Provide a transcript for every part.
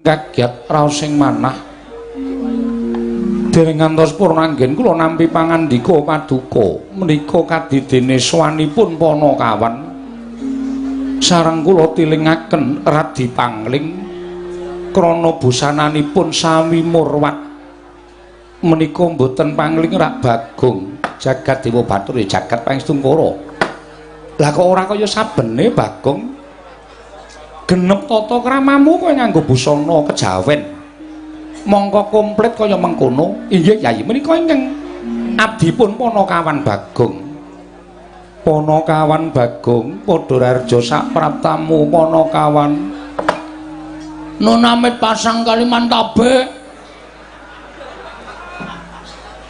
Kagiat raos sing manah. Dereng ngantos purna anggen kula nampi pangandika paduka menika kadidene sowanipun Panakawan. Sareng kula tilingaken Radi Pangling krana busananipun sami murwat. Menika mboten Pangling rak Bagong jagat Dewa Bathara jagat Pangestungkara. Lah kok ora kaya sabene Bagong? Genep tata kramamu kowe nganggo busana kejawen. Mongko komplit kaya mengkono. Inggih Yayi, menika ingkang abdipun Panakawan Bagong. Panakawan Bagong padha raharja sapraptamu Panakawan. Nun amit pasang Kalimantabe.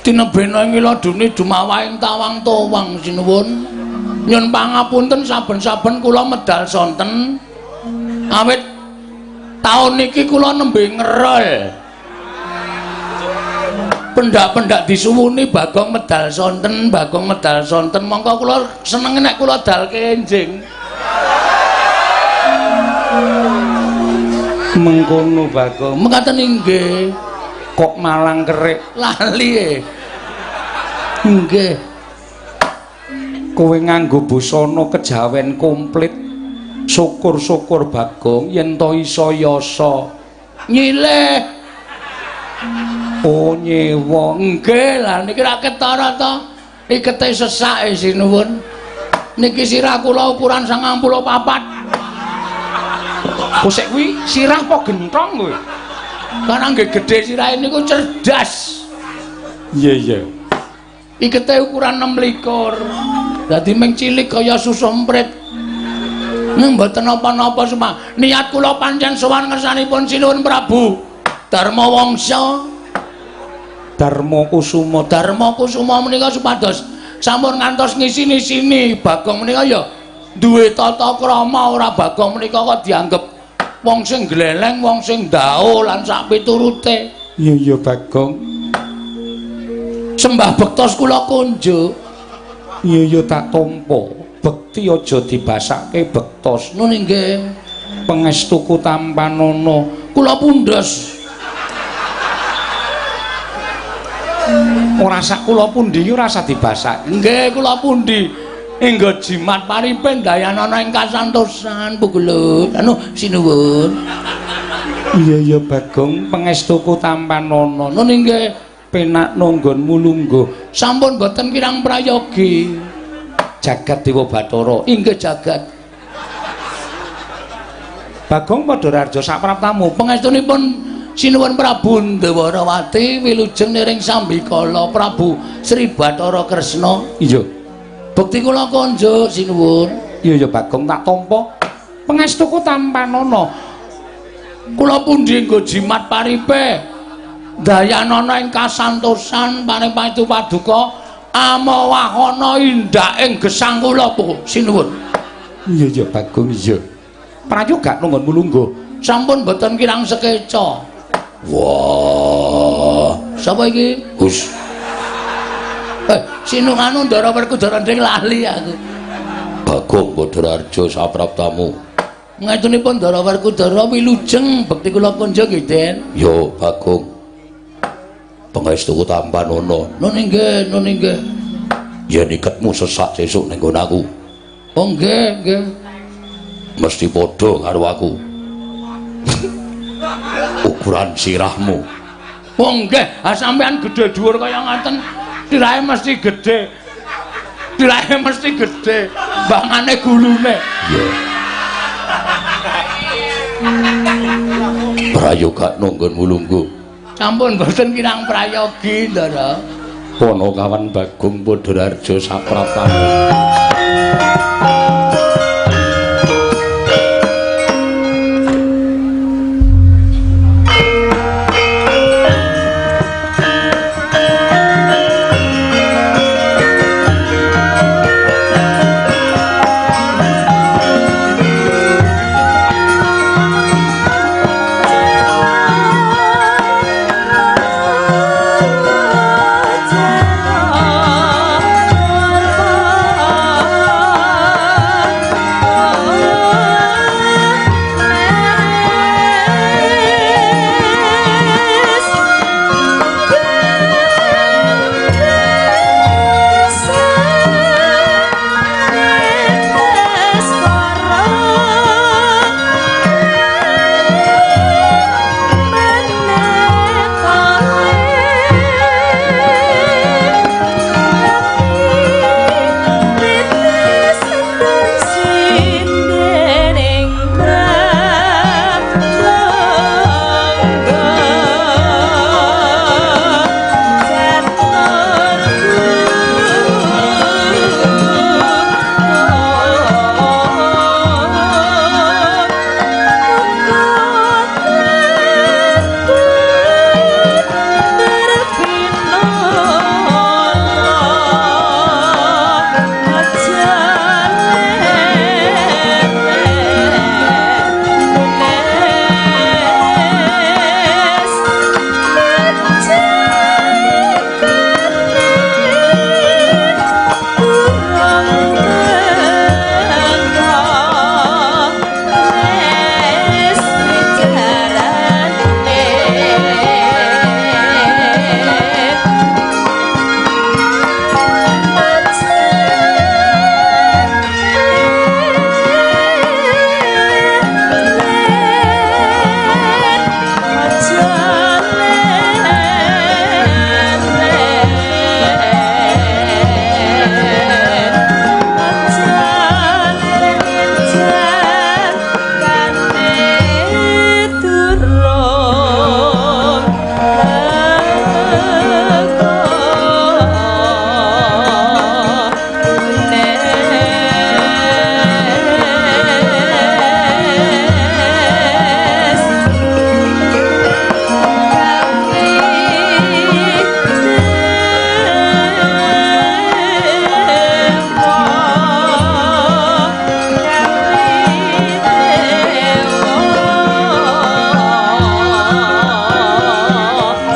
Tinebena ing ladune dumawahing tawang towang sinuwun. Nyun pangapunten saben-saben kula medal sonten. Awit taun niki kula nembe ngerol. Pendak-pendak disuwuni Bagong medal sonten, Bagong medal sonten. Mongko kula seneng nek kula dal kenjing. Mengkono Bagong. Mekaten inggih. Kok malang kerik lali e. Nggih. Kowe nganggo busana kejawen komplit. Syukur-syukur Bagong yen to iso yasa nyileh. Oh nyewa. Nggih, lah niki ra ketara to. Ikete sesake sinuwun. Niki sirah kula ukuran 94. Kosek kuwi sirah apa genthong kowe? Karena nggih gedhe sirahe niku cerdas. Iya iya. Ikete ukuran 26. Dadi ming cilik kaya susu emprit. Ning mboten napa-napa suma. Niat kula pancen sowan ngersanipun Sinuwun Prabu Darma Wangsa. Darma Kusuma. Darma Kusuma menika supados sampun ngantos ngisini-sini Bagong menika ya duwe tata krama, ora Bagong menika kok dianggep wong sing gleleng, wong sing ndao lan sak piturute. Iya iya Bagong. Sembah bektos kula kunjuk. Iya iya tak tampa. Bekti aja dibasake bektos. Nun inggih. Pangestuku tampanana kula pundhes. Ora sak kula pundi ora usah dibasake. Nggih kula pundi. Enggo jimat paripe ndayanana ing kasantosan pugelut. Anu sinuwun. Iya iya Bagong, pangestuku tampanana. Nun inggih. Penak nanggonmu lungguh. Sampun boten kirang prayogi. Jagat Dewa Bathara. Inggih jagat. Bagong padha raharja sapraptamu. Pangestunipun Sinuwun Prabu Ndwarawati wilujeng niring sambikala Prabu Sri Bathara Kresna. Iya. Bekti kula konjuk sinuwun. Iya iya Bagong tak tampa. Pangestuku tampanana. Kula pundi nggo jimat paripe dayanana ing kasantosan paring paestu paduka amawahana indak ing gesang kula sinuwun. Iya iya Bagong iya. Prayoga nunggonmu lungguh. Sampun boten kirang sekeca. Wah, sapa iki? Gus. Sinung anu Ndara Werkudara nding lali aku. Bagong Badararja sapraptamu. Ngetunipun Ndara Werkudara wilujeng bekti kula kunjuk nggih, Den. Yo Bagong. Pangestuku tampanana. Nun inggih, nun inggih. Yen iketmu sesak sesuk ning nggon aku. Oh nggih, nggih. Mesti padha karo aku. Ukuran sirahmu. Oh nggih, ha sampean gedhe dhuwur kaya ngaten, sirahe mesti gedhe. Sirahe mesti gedhe, bangane gulune. Iya. Prayoga nanggonmu lungguh. Sampun boten kirang prayogi, Ndara. Panakawan Bagong Badararja sapraptamu. Jaya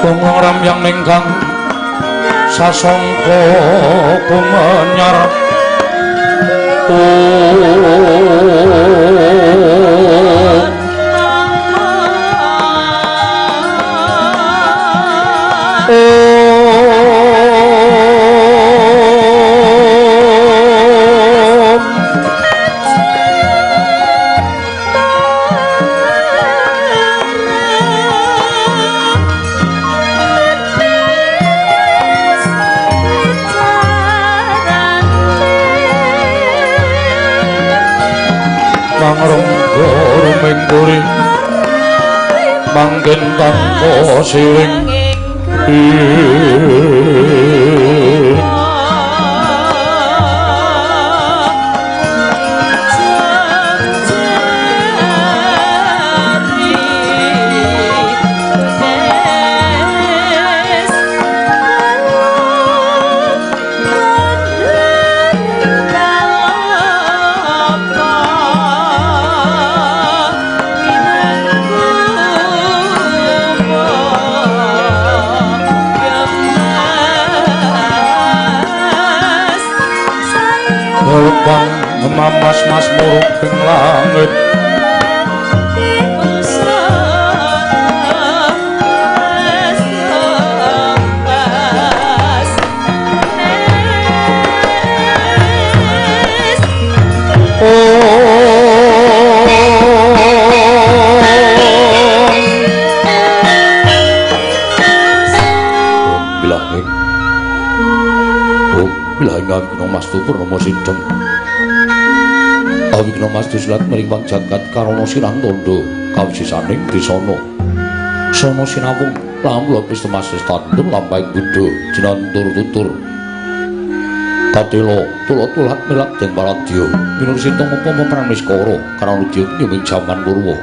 Wong ramyang ningkang sasongko kumenyar. Manggen tanpa siring mas-mas murubing langit. Bilahing Agna Mastu Purnama Sidhem. Awigna Mastu silat mring jagat karana sirang tandha kawisisaning disana. Sana sinawung lamula pistemas tandun lampahing buddha jinantur tutur. Katela tula-tulat milat den paradya pinursita upama perang niskara karana udya ing jaman Purwa.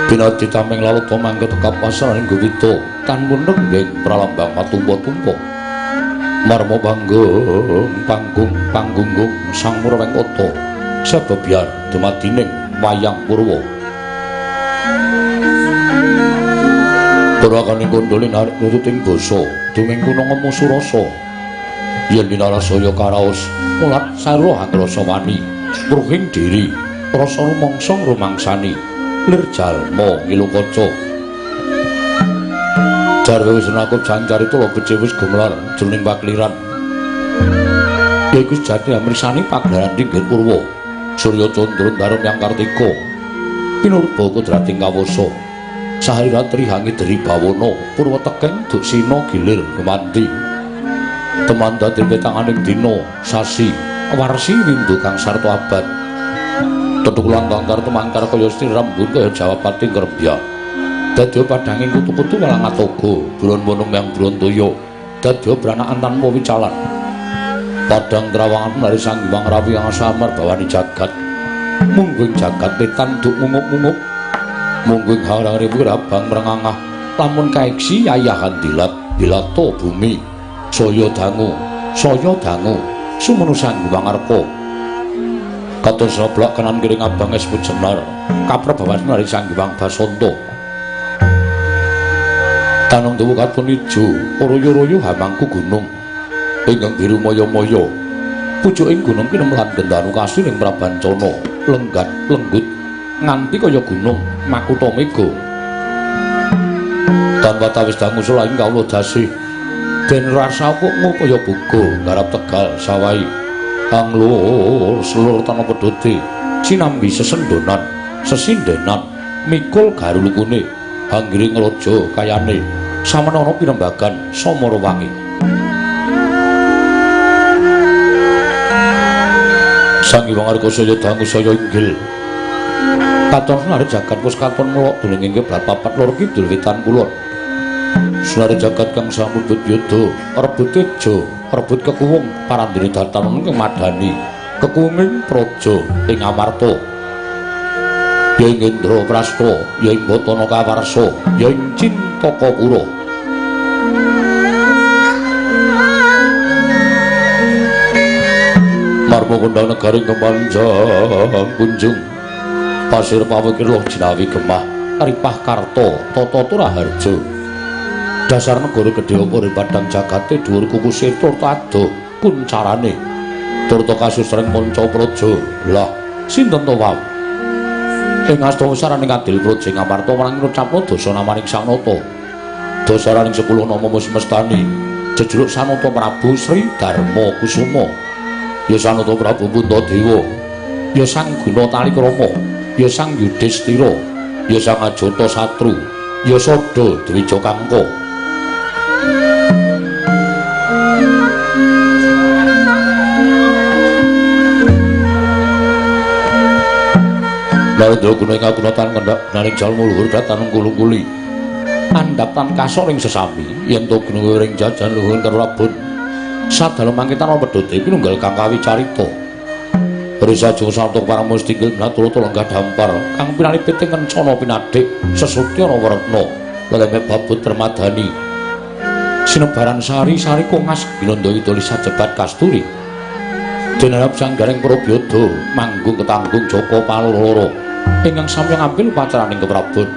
Binadi tameng laluta mangke tekap pasaraning Gowita tan muneng pralambang matumpa-tumpa. Marma panggung panggung panggunggung sang Murwengkata sebebyar dumadining wayang Purwa. Purwakaning kandha linarik nututing basa duming kuna ngemu surasa yen linarasaya karaos mulat sarwa angrasa wani mruhing diri rasa rumangsa ngrumangsani lir jalma ngilu kaca. Jarwe wis nakut jancarita becik wis gumelar jroning pakliran. Yaiku sejati amriksani pagelaran dinggir Purwa. Surya Candra Darma Yang Kartika pinurba kodrating kawasa. Sahari ratri hangideri bawana Purwa tekeng duksina gilir gumanti. Teman dadi petanganing dina sasi warsi windu kang sarta abad. Tetukulan tangkar tumangkar kaya sri rambut kaya jawapati ngrembyak. Dadya padhanging kutu-kutu walang atoga buron wonong yang brontoya dadya branakan tanpa wicalan. Padhang trawangan nari Sang Hyang Rawi kang samar bawani jagat mungguing jagat wetan duk mungup-mungup mungguing harang ribu abang mrengangah lamun kaeksi yayahan dilat dilato bumi saya dangu sumenu Sang Hyang Arka kados sablak kanan kiring abang es pujenar kaprebawan nari Sang Hyang Basanta. Tanung tuwu katun ijo, royo-royo hamangku gunung ingkang biru maya-maya. Pucuking gunung kinemlan gendanu kasih ing Prabancana, lenggat lenggut nganti kaya gunung makutha mega. Tanpa tawis dangu sulaing kawula dasih, den rasa kok kaya buga garap Tegal sawai. Anglur selur tanpa pedhote, sinambi sesendonan, sesindenan, mikul garulukune. Hanggiring raja kayane samanana pirembagan Samarawangi. Sang Hyang Arka saya dangu saya inggil. Katon senare jagat wis katon melok dening ing kiblat papat lor kidul wetan kulon. Senare jagat kang samubut yudha, rebut teja, rebut kekuwung parandene datan ing madani, kekuwunging praja ing Amarta. Ya ing Indraprasta, ya ing Batana Kawarsa, ya ing Cintakapura. Marma kondhang negari kepanjang kunjung pasir pawekir loh jinawi gemah ripah karta tata turaharja. Dasar negara gedhe apa ing padang jagate dhuwur kukuse turta adoh kuncarane. Turta kasusreng manca praja. Lah, sinten to wae? Ing asta saraning adil praja Ngamarta marang ngucapna dasa namaning Sang Nata. Dasaraning 10 nama semestani. Jejuluk Sanata Prabu Sri Darma Kusuma. Ya Sanata Prabu Puntadewa. Ya Sang Guna Talikrama. Ya Sang Yudhistira. Ya Sang Ajata Satru. Ya Sada Dwija Kangka. Narendra guna ing agunatan kendhak naring jalma luhur datan kulung-kuli. Andhap tan kasor ing sesami yen to guna ring jajan luhur karo rabun. Sadalem mangkitan pedhote pinunggal kang kawicarita. Risa jung sarta paramustinggil naturata lenggah dampar kang pinalipit ing kencana pinadik sesutyana werna leleme babut permadani. Sinebaran sari sari kongas ginanda idoli sajebat kasturi. Denarap sanggaring Prabyada manggung ketanggung Jaka Paloro ingkang samya ngambil upacaraning keprabon.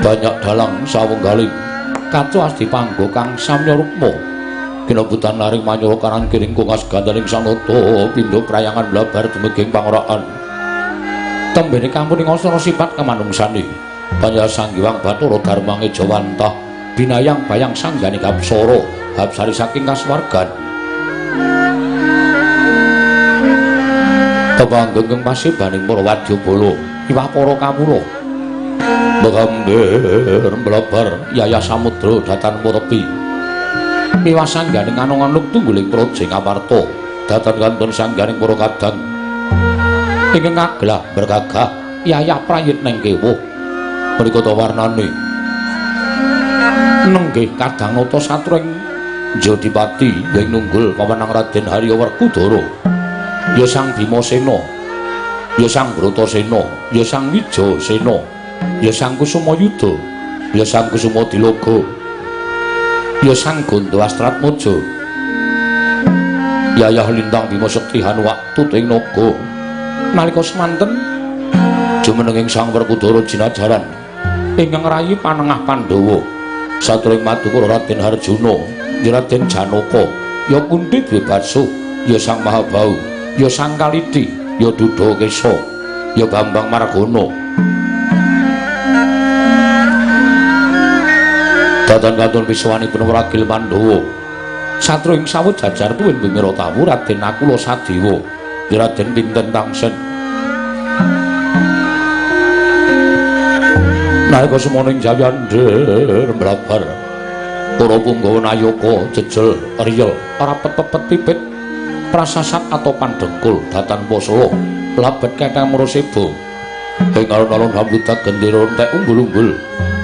Banyak dalang sawenggaling kaca asti panggo kang samya rukma. Kinabutan laring manyura kanan kiring kongas gandaning sanata pindha prayangan blabar dumeging pangorakan. Tembene kampung ing asana sifat kemanungsane. Panjal Sanghyang Bathara Darmange Jawantah binayang bayang sanggane Gapsara hapsari saking kasuwargan. Tepanggeng pasibaning para wadyabala iwah para kawula megambir mlebar yayah samudra datan tepi miwah sangganing anong-anong tungguling praja Ngamarta datan kantun sangganing para kadang ingkang ngaglah bergagah yayah prayitning kewuh menika ta warnane nenggih kadang nata satring Jodipati ing nunggul pawenang Raden Harya Werkudara. Ya Sang Bimasena, ya Sang Bratasena, ya Sang Wijasena, ya Sang Kusumayuda, ya Sang Kusumadilaga, ya Sang Ganda Astratmaja, Yayah Lintang Bima Sekti Hanuwak Tuting Naga. Nalika semanten jumenenging Sang Werkudara jinajaran ingkang rayi panengah Pandhawa satring madukara Raden Harjuna, ya Raden Janaka, ya Kunthi Dwibaso, ya Sang Mahabahu, ya Sang Kaliti, ya Duda Kesa, ya Bambang Margono. Datan kantun pisuwanipun Ragil Pandhawa satru ing sawut jajar tuwin Bimira Tawu Raden Nakula Sadewa, ya Raden Pinten Tangsen. Nalika semono ing jawandher mlabar para punggawa nayaka jejel riyel rapet-pepet pipit prasasat atau pandengkul datan posela labet keteng mroseba ing alun-alun hambudak gendera entek umbul-umbul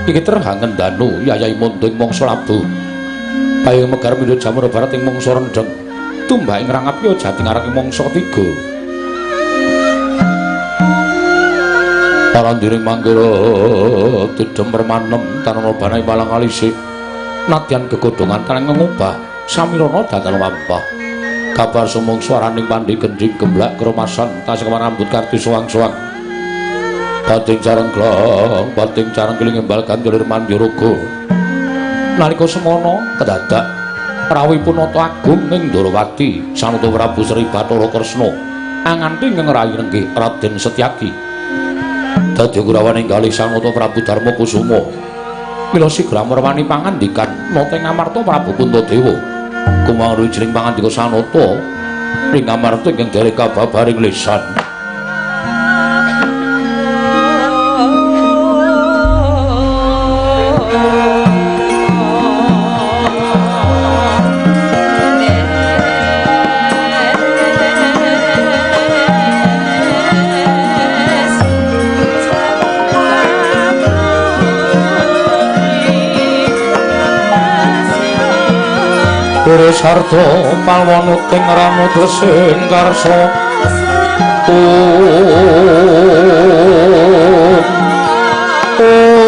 iki terhangen danu yayahi munding mangsa labu kaya megar mindha jamur barat ing mangsa rendheng tumbak ing rangapya jati ngarep ing mangsa ketiga parandiring manggara tidhem permanem tanana banai palang alisik nadyan gegodhongan taneng ngubah samirana datan wampah kabar sumung suaraning pandhe gendhing gemblak kromasan tasik rambut karti suwang-suwang bating careng glong bating careng keling embal gandulir mandyaraga. Nalika semono kedadak rawuhipun Nata Agung ing Ndorowati Sanata Prabu Sri Bathara Kresna anganti ing rayi nenggih Raden Setyaki dadi gurawan ing galih Sanata Prabu Darma Kusuma. Mila sigra merwani pangandikan nata ing Ngamarta Prabu Puntadewa kumang jring pangandika Sanata ing Ngamarta ingkang derek kababaring lisan. Sarta palwana teng ranu sing karsa om om.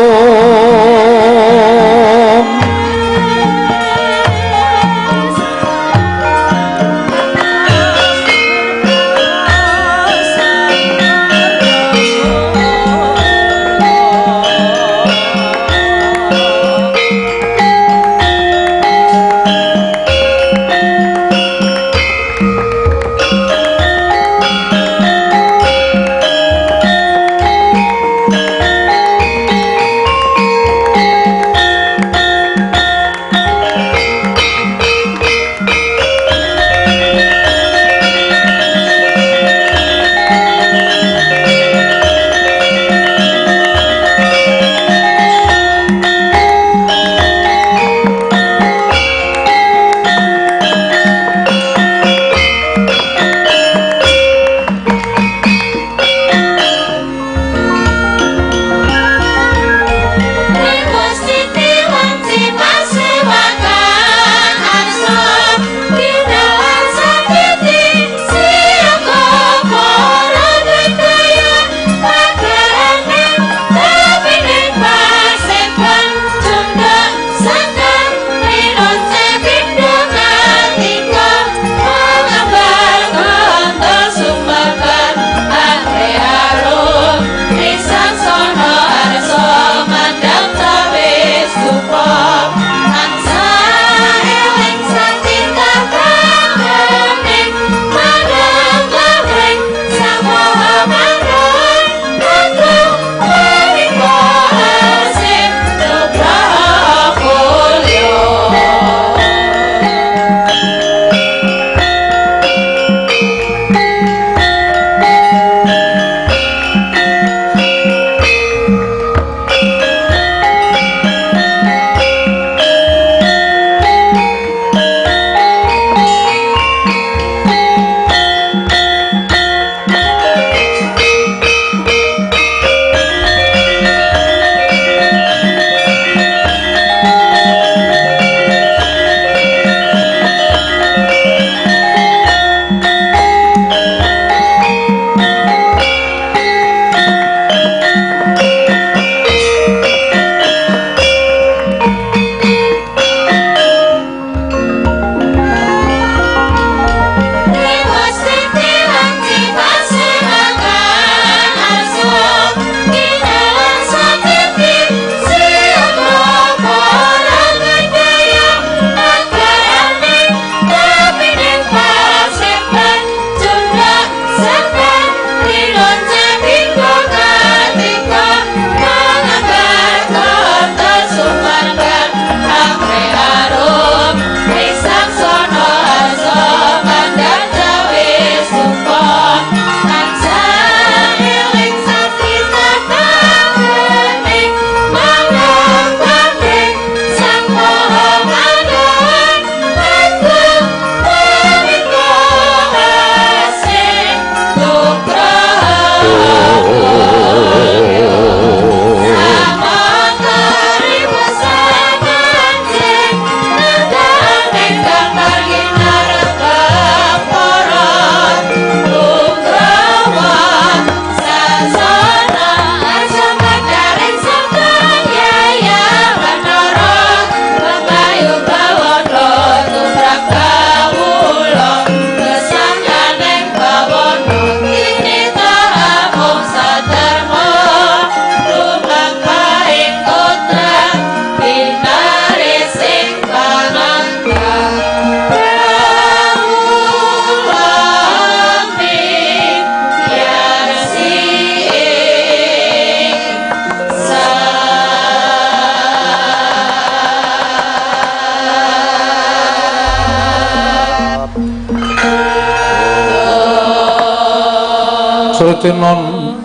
Katinon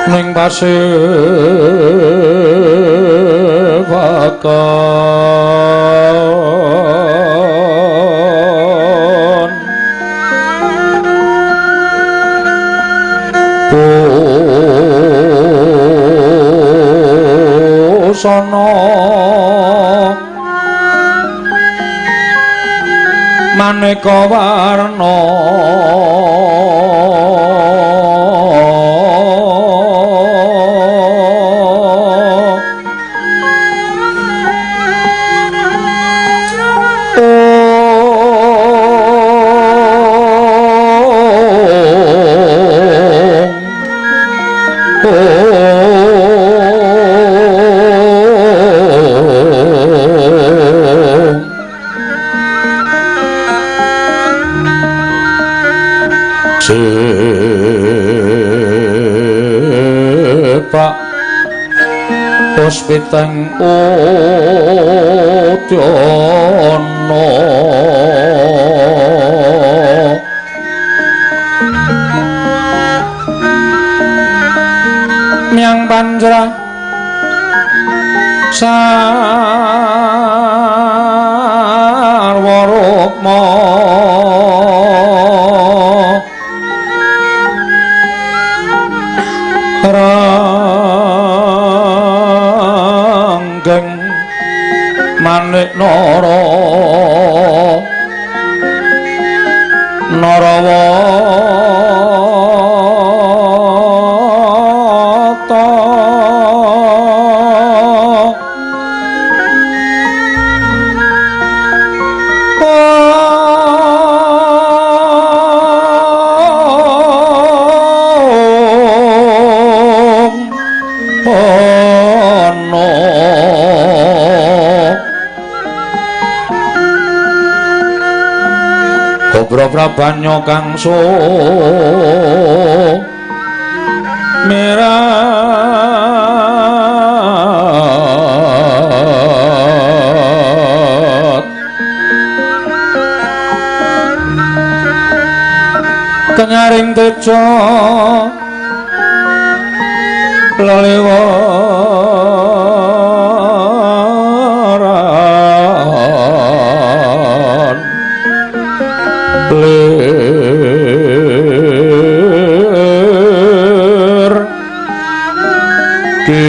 ning pasewakan busana maneka warna Pak Puspiteng Udyana Miang Panjra Sarwa Rukma Ranggeng manik nara narawata Prabanya kang so merat kenyaring teja lelewaran lir ki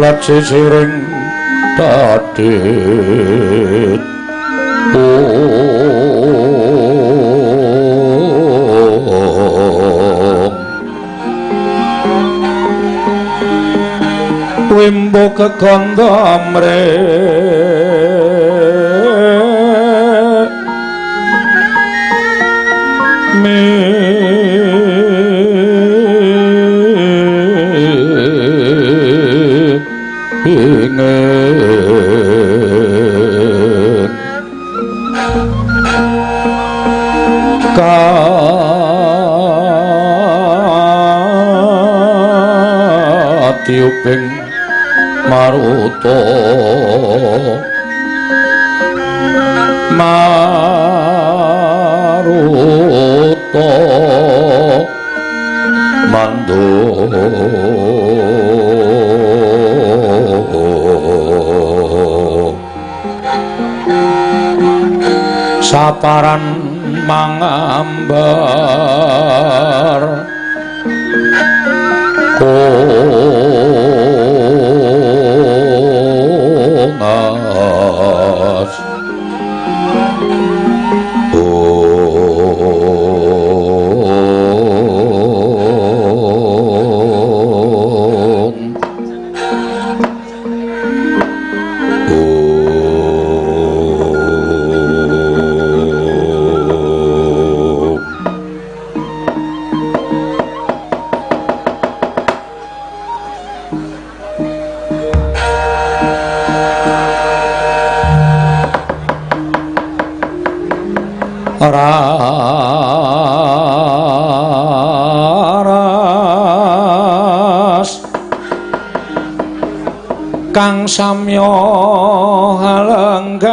lacisiring tadit Wimbo kekandha amre Katiuping maruta maruta mandu saparan mangambar kongas ong ong Raras kang samya halenggan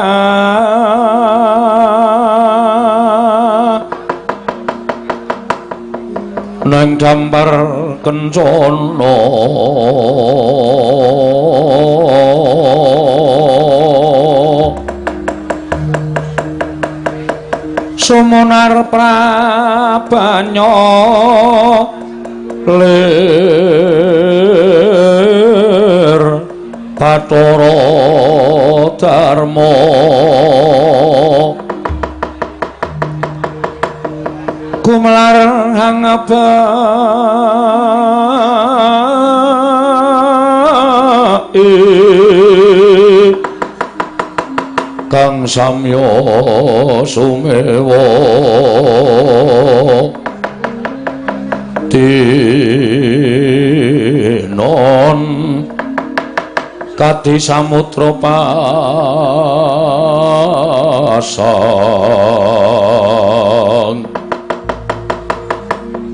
Nang dampar kencana sumunar prabanya lir Bathara Darma gumelar hang abai kang samya sumewa tinon kadi samudra pasang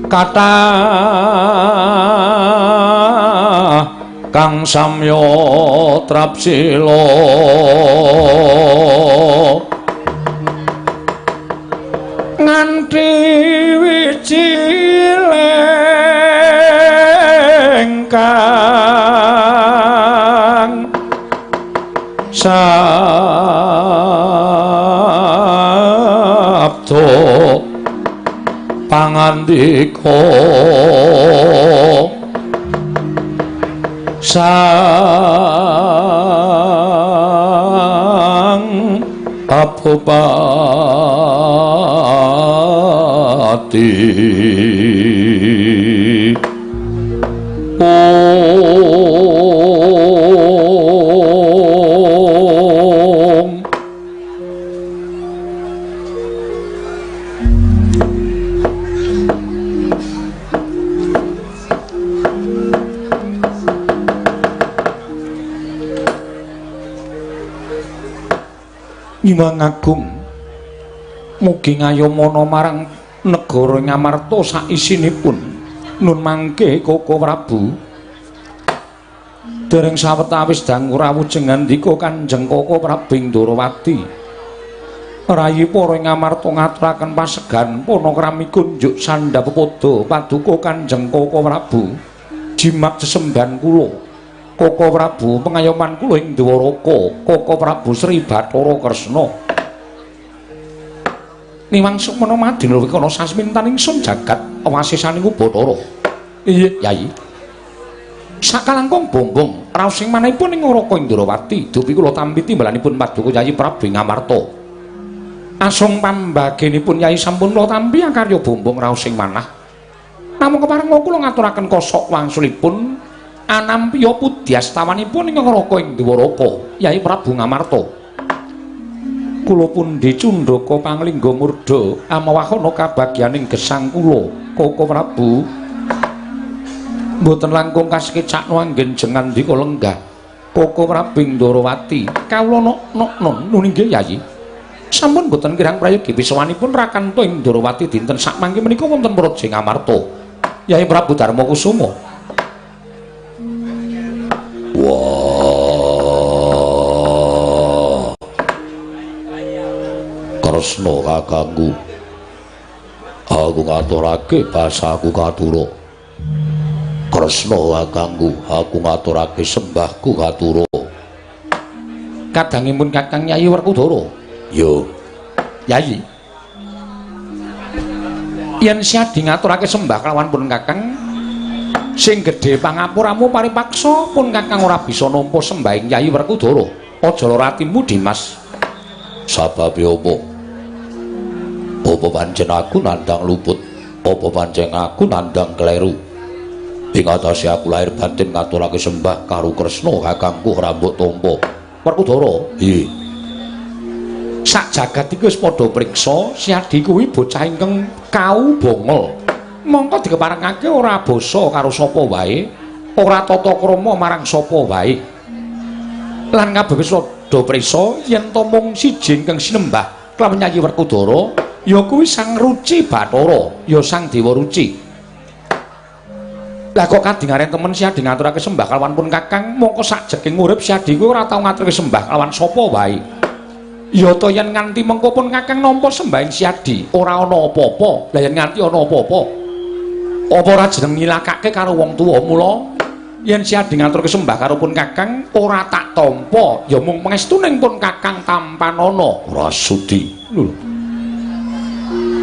kathah kang samya trapsila nganti wicileng kang sabda pangandika sang Abupati. Om. Nyuwun agung mugi ngayomana marang negara Ngamarta saisinipun nun mangke Koko Prabu. Dereng sawetawis dangu rawuh jengandika Kanjeng Koko Prabu Ndorowati. Rayi para Ngamarta ngaturaken pasegan panakrami kunjuk sandha pepada paduka Kanjeng Koko Prabu. Jimat sesembahan kula Koko Prabu pengayoman kula ing Dwaraka, Koko Prabu Sri Bathara Kresna. Niwang sukmana madina wikana sasmintan ingsun jagat wasisaning Bathara. Iya, Yayi. Sakalangkung bombong raos ing manahipun ing Raka Indrawati, dupi kula tampi timbalanipun paduka Yayi Prabu Ngamarta. Asung pambagenipun Yayi sampun kula tampi akarya bombong raos ing manah. Namung kepareng kula ngaturaken kosok wangsulipun anampiya pudyastawanipun ing Raka ing Dwaraka, Yayi Prabu Ngamarta. Kula pundi cundhaka panglingga murda amawahana kabagyaning gesang kula, Koko Prabu. Mboten langkung kasekecakno anggen jengandika lenggah. Koko Prabu Ndorowati, kawula nok-nok nun inggih Yayi. Sampun mboten kirang prayogi pisawanipun Rakanta ing Ndorowati dinten sakmangke menika wonten Praja Ngamarta. Yayi Prabu Darma Kusuma. Wah, Kresna kakangku, aku ngaturake basaku katura. Kresna kakangku, aku ngaturake sembahku katura. Kadangipun Kakang Yayi Werkudara. Yo, Yayi. Yen siadi ngaturake sembah kelawan pun Kakang, sing gedhe pangapuramu paripaksa pun Kakang ora bisa nampa sembahing Yayi Werkudara. Aja lara atimu, Dimas. Sababe apa? Apa pancen aku nandang luput? Apa pancen aku nandang kleru? Ing atase aku lahir batin ngaturake sembah karo Kresna kakangku ora mbok tampa. Werkudara, iya. Sak jagat iki wis padha priksa, Siadi kuwi bocah ingkang kau bongol. Mongko dikeparengake ora basa karo sapa wae, ora tata krama marang sapa wae. Lan kabeh wis padha priksa yen ta mung siji ingkang sinembah kelawan Yayi Werkudara, ya kuwi Sang Ruci Bathara, ya Sang Dewa Ruci. Lah kok kadingaren temen Siadi ngaturake sembah kelawan pun Kakang, mongko sakjeking urip Siadi kuwi ora tau ngaturake sembah kelawan sapa wae. Ya ta yen nganti mengko pun Kakang nampa sembahing Siadi, ora ana apa-apa. Lah yen nganti ana apa-apa, Apa ora jeneng nyilakake karo wong tuwa? Mula yen Siadi ngaturke sembah karo pun Kakang ora tak tampa, ya mung pangestuning pun Kakang tampanana. Ora sudi. Lho.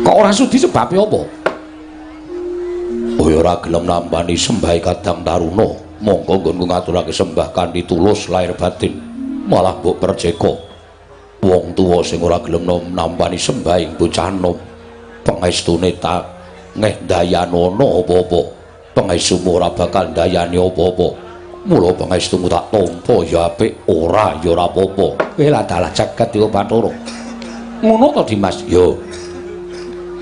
Kok ora sudi sebabe apa? Oh ya ora gelem nampani sembahe Kadang Taruna. Monggo nggonku ngaturake sembah kanthi tulus lahir batin. Malah mbok perceka. Wong tuwa sing ora gelem nampani sembah ing bocah nom, pangestune tak ngeh ndayanono apa-apa. Pangestumu ora bakal ndayani apa-apa. Mula pangestumu tak tampa ya apik, ora ya ora apa-apa. Kowe lah dalah jagat dewa Bathara. Ngono to Dimas? Ya.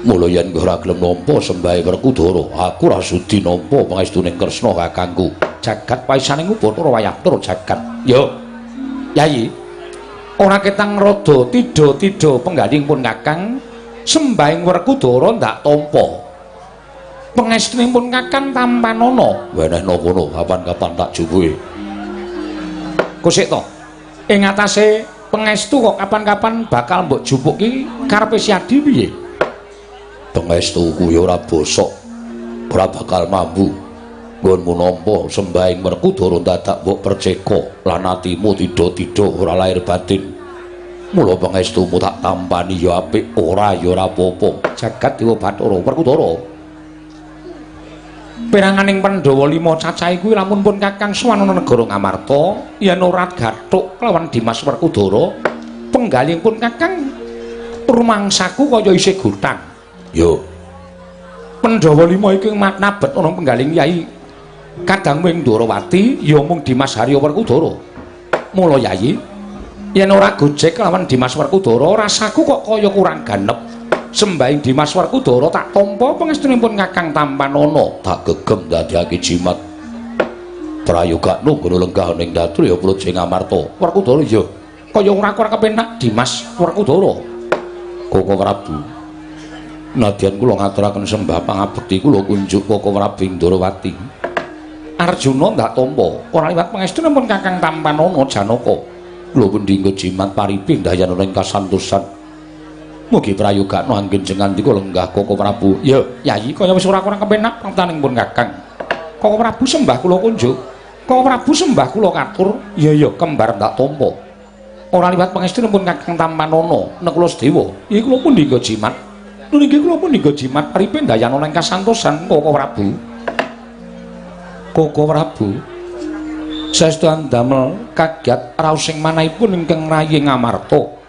Mula yen kowe ora gelem nampa sembahe Werkudara, aku ora sudi nampa pangestune Kresna kakangku. Jagat paisaning Bathara wayah tur jagat. Ya. Yayi, ora ketang rada tidha-tidha penggaling pun Kakang sembahing Werkudara ndak tampa. Pangestunipun Kakang tampanana. Wenehna kono kapan-kapan tak jupuke. Kosik to. Ing atase pangestu kok kapan-kapan bakal mbok jupuk ki karepe Siadi piye? Pangestuku ya ora bosok, ora bakal mambu. Nggonmu nampa sembahing Werkudara dadak mbok perceka lan atimu tidha-tidha ora lahir batin. Mula pangestumu tak tampani ya apik, ora ya ora apa-apa. Jagat dewa Bathara Werkudara. Peranganing Pandhawa 5 cacahe kuwi lamun pun Kakang sowan ana negara Ngamarta, yen ora gathuk kelawan Dimas Werkudara, penggalih pun Kakang rumangsaku kaya isih gutang. Yo. Pandhawa 5 iki nabet ana penggaling Yai Kadang wing Ndorowati ya mung Dimas Harya Werkudara. Mula Yayi, yen ora gojek lawan Dimas Werkudara, rasaku kok kaya kurang ganep. Sembahing Dimas Werkudara tak tampa pangestunipun Kakang tampanana. Tak gegem dadekake jimat. Prayogakno nggono lenggah ning datu ya Praja Ngamarta. Werkudara ya kaya ora kurang kepenak Dimas Werkudara. Koko Prabu, nadyan kula ngaturaken sembah pangabekti kula kunjuk Koko Prabu Ndorowati. Arjuna ndak tampa ora liwat pangestunipun Kakang tampanana Janaka. Kula pundi nggo jimat paripih ndayanana ing kasantosan. Mugi prayogakno anggen jengandika lenggah Koko Prabu. Ya, Yayi kaya wis ora kurang kepenak pangtaning pun Kakang. Koko Prabu sembah kula kunjuk. Koko Prabu sembah kula katur. Ya ya kembar ndak tampa. Ora liwat pangestunipun Kakang tampanana Nekula Sedewa. Iki kula pundi nggo jimat. Niki kula pundi nggo jimat paripih ndayanana ing kasantosan Koko Prabu. Koko Prabu saestu andamel kagiat raos ing manahipun ingkang rayi Ngamarta.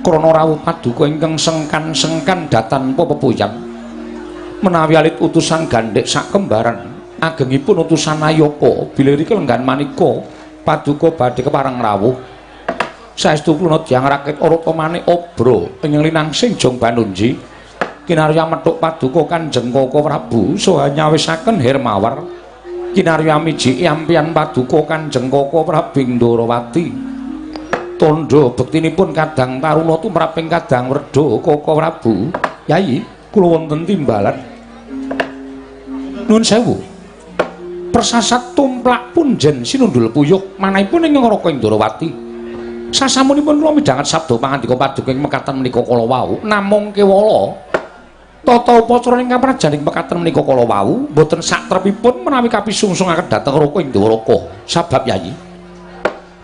Krana rawuh paduka ingkang sengkan-sengkan datanpa pepuyan. Menawi alit utusan gandhek sakembaran agengipun utusan Ayaka bilih rika lenggan manika paduka badhe kepareng rawuh. Saestu kula tiyang rakit arata manik obra ing linangsing Jong Banunji kinarya methuk paduka Kanjeng Koko Prabu saha nyawisaken Hermawar kinarya miji ampian paduka Kanjeng Koko Prabu Ndorowati. Tandha bektinipun Kadang Taruna tumraping Kadang Werda Koko Prabu. Yayi, kula wonten timbalan. Nuwun sewu. Persasat tumplak punjen sinundul puyuh manahipun ing Raka Ndorowati. Sasampunipun kula midhanget sabda pangandika paduka ing mekaten menika kala wau, namung kewala tata upacara ing kaprajan ing mekaten menika kala wau boten satrepipun menawi kapisungsungaken dhateng Raka Ndoraka. Sabab Yayi,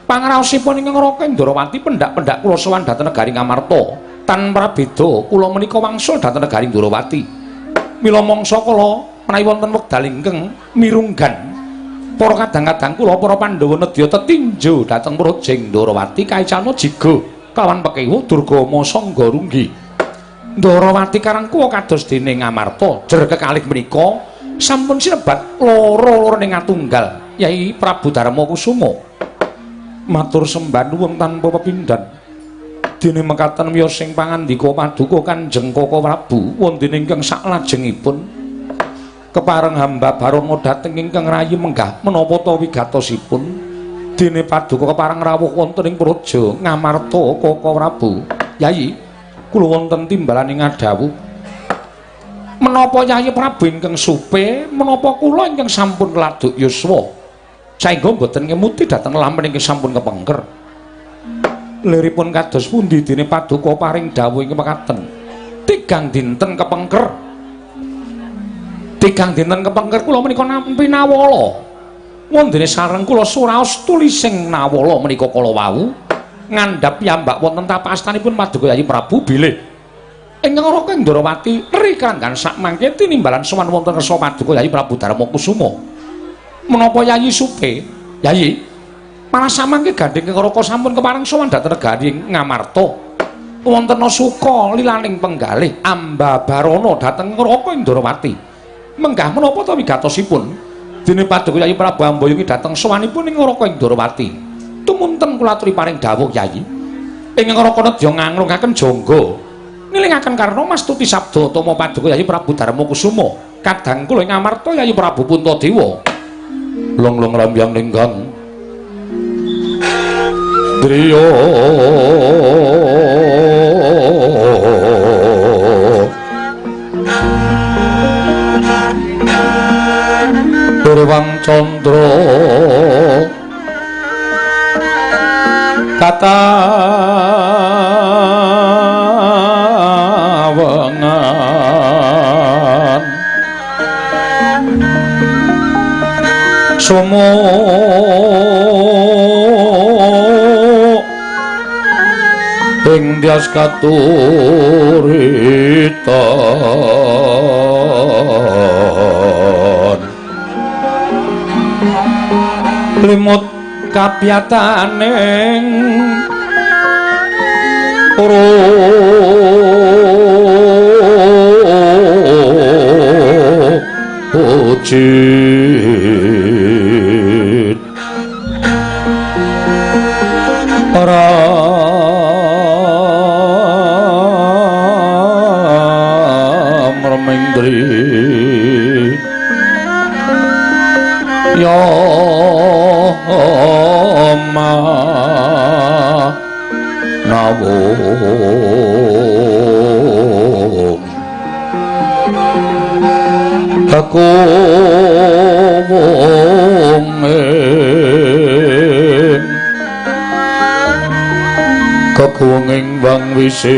pangraosipun ingkang Raka Ndorowati pendak-pendak kula sowan dhateng negari Ngamarta tanpa beda kula menika wangsul dhateng negari Ndorowati. Mila mangsa kala menawi wonten wekdal ingkang mirunggan para kadang-kadang kula para Pandhawa nedya tetinju dhateng Praja Ndorowati kaicana jiga kawan pekewuh Durgama Sangga Runggi. Ndorowati karangkuwa kados dene Ngamarta jer kekalih menika sampun sinebat loro-loro ing atunggal Yai Prabu Darma Kusuma. Matur sembah nuwun tanpa pepindhan. Dene mekaten wiyos sing pangandika paduka Kanjeng Koko Prabu wonten ingkang saklajengipun kepareng hamba Barana dhateng ingkang rayi menggah menapa ta wigatosipun. Dene paduka kepareng rawuh wonten ing Praja Ngamarta Koko Prabu. Yayi, kula wonten timbalan ing ngadhawuh. Menapa Yayi Prabu ingkang supe, menapa kula ingkang sampun laduk yuswa saengga mboten ngemuti dhateng lamen ingkang sampun kepengker. Liripun kados pundi dene paduka paring dawuh ing mekaten? Tigang dinten kepengker. Tigang dinten kepengker kula menika nampi nawala. Wondene sareng kula suraos tulising nawala menika kala wau ngandhap piyambak wonten tapak astanipun Paduka Yayi Prabu bilih ingkang Raka Ndrawati rikranggan sakmangke tinimbalan sowan wonten ngersa Paduka Yayi Prabu Darmakusuma. Menapa Yayi supe? Yayi, malah samangke gandheng ingkang Raka sampun kepareng sowan dhateng negari Ngamarta. Wonten suka lilaning penggalih Ambabarana dhateng Raka Ndrawati. Menggah menapa ta wigatosipun? Dene Paduka Yayi Prabu amboyungi dhateng sowanipun ing Raka Ndrawati. Tumunten kula aturi paring dawuh Yayi. Ingkang Raka nedya nganglungaken jangga. Ngilingaken karna mastuti sabda tama Paduka Yayi Prabu Darmakusuma. Kadang kula ing Amarta Yayi Prabu Puntadewa. Long-long rambyang ninggang driya Purwang Candra katawengan sumo ing dyas katuritan limut kapyataning ujit ram remindri ya ma nawung aku wong kekuwenging wang wisesa.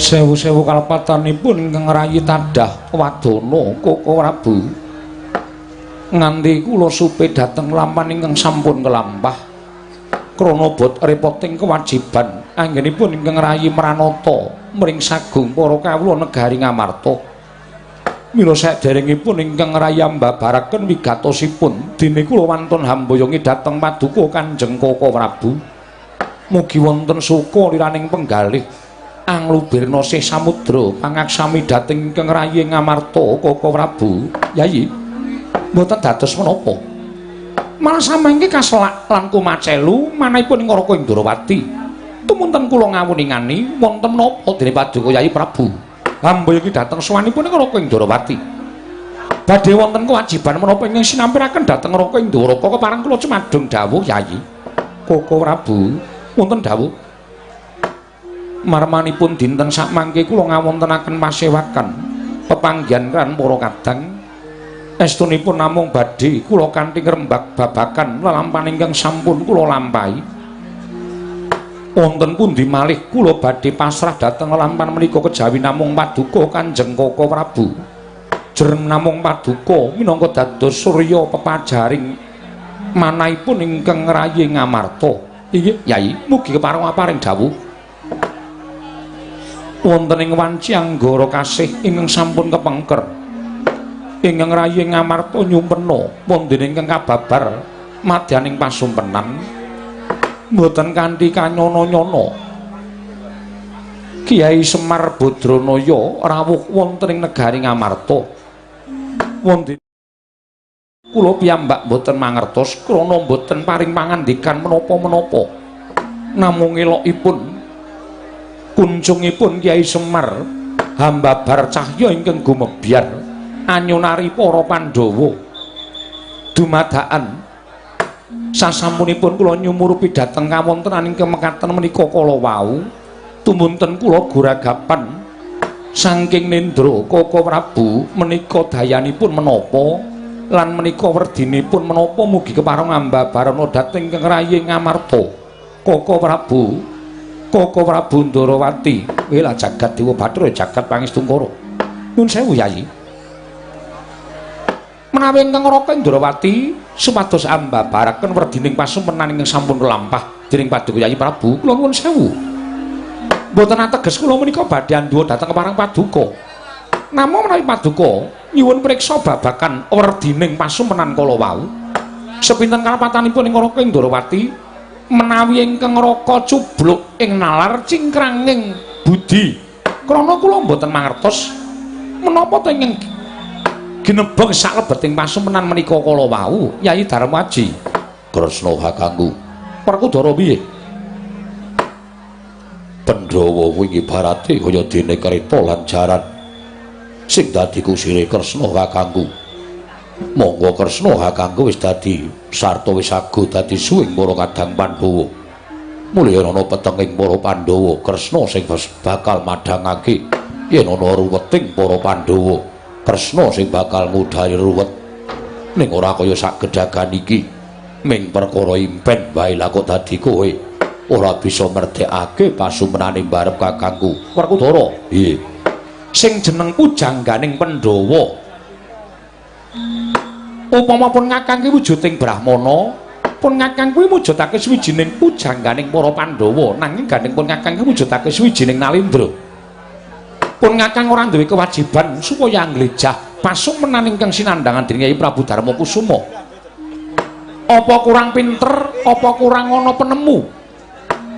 Sewu-sewu kalepatanipun ingkang rayi tadah wadana Koko Prabu. Nganti kula supe dhateng lampan ingkang sampun kelampah krana bot repoting kewajiban anggenipun ingkang rayi mranata mring sagung para kawula negari Ngamarta. Mila saderengipun ingkang rayi ambabaraken wigatosipun dene kula wantun hamboyongi dhateng paduka Kanjeng Koko Prabu. Mugi wonten suka liraning penggalih anglubirna sih samudra pangaksami dhateng ingkang rayi Ngamarta Koko Prabu. Yayi, mboten dados menapa. Malah samangke kaselak lan kumacelu manahipun ing Raka Ndrawati. Tumunten kula ngawuningani wonten menapa dene Paduka Yayi Prabu hamboyongi dhateng sowanipun ing Raka Ndrawati. Badhe wonten kewajiban menapa ingkang sinampiraken dhateng Raka Ndrawaka kepareng kula cumadung dawuh Yayi. Koko Prabu wonten dawuh. Marmanipun dinten sakmangke kula ngawontenaken pasewakan pepanggihan kan para kadang. Estunipun namung badhe kula kanthi ngrembak babagan lelampahan ingkang sampun kula lampahi. Wonten pundi malih kula badhe pasrah dhateng lelampahan menika kejawi namung paduka Kanjeng Koko Prabu. Jreng namung paduka minangka dados surya pepajaring manahipun ingkang rayi Ngamarta. Inggih Yayi, mugi kepareng paring dawuh. Wonten ing wanci anggara kasih ingkang sampun kepengker ingkang rayi Ngamarta nyumpena wonten ingkang kababar madyaning pasumpenan mboten kanthi kanyono-nyono Kiai Semar Badranaya rawuh wonten ing negari Ngamarta. Wonten kula piyambak mboten mangertos krana mboten paring pangandikan menapa-menapa, namung elokipun kuncungipun Kiai Semar hambabar cahya ingkang gumebyar anyunari para Pandhawa dumadakan Sasampunipun kula nyumurupi dhateng kawontenaning kemekaten menika kala wau, tumunten kula guragapan saking nendra Koko Prabu menika dayanipun menapa lan menika werdinipun menapa mugi kepareng ambabarana dhateng ingkang rayi Ngamarta. Koko Prabu, Koko Prabu Ndarawati, wela jagat Dewa Bathara jagat Pangestungkara. Nyun sewu Yayi. Menawi ingkang Raka Indrawati supados ambabaraken werdining pasumpenan ingkang sampun kelampah dening Paduka Yayi Prabu, kula nuwun sewu. Mboten ateges kula menika badhe andhuwa dhateng kepareng Paduka. Namung menawi Paduka nyuwun priksa babagan werdining pasumpenan kala wau, sepinten kalepatanipun ing Raka Indrawati menawi ingkang Raka cubluk ing nalar cingkranging budi. Krana kula mboten mangertos menapa to ingkang ginebeng saklebeting pasumpenan menika kala wau, Yayi Darmaji. Kresna kakangku. Werkudara piye? Pandhawa kuwi ibarate kaya dene kereta lan jaran sing dadi kusire Kresna kakangku. Monggo Kresna kakangku wis dadi sarta wis ago dadi suwing para kadang Pandhawa. Mulya ana petenging para Pandhawa, Kresna sing bakal madhangake yen ana ruweting para Pandhawa. Kresna sing bakal ngudhari ruwet. Ning ora kaya sak gedhagan iki, ming perkara impen wae lah kok dadi kowe ora bisa merdekake pasumenane mbarep kakangku. Werkudara, piye? Sing jeneng pujangganing Pandhawa upama pun ngakang ki wujuding Brahmana, pun ngakang kuwi mujudake suwijining pujangganing para Pandhawa, nanging gandeng pun ngakang ki mujudake suwijining Nalindra. Pun ngakang ora duwe kewajiban supaya nglejah pasumenan ingkang sinandhangan dening Kyai Prabu Darma Kusuma. Apa kurang pinter, apa kurang ana penemu?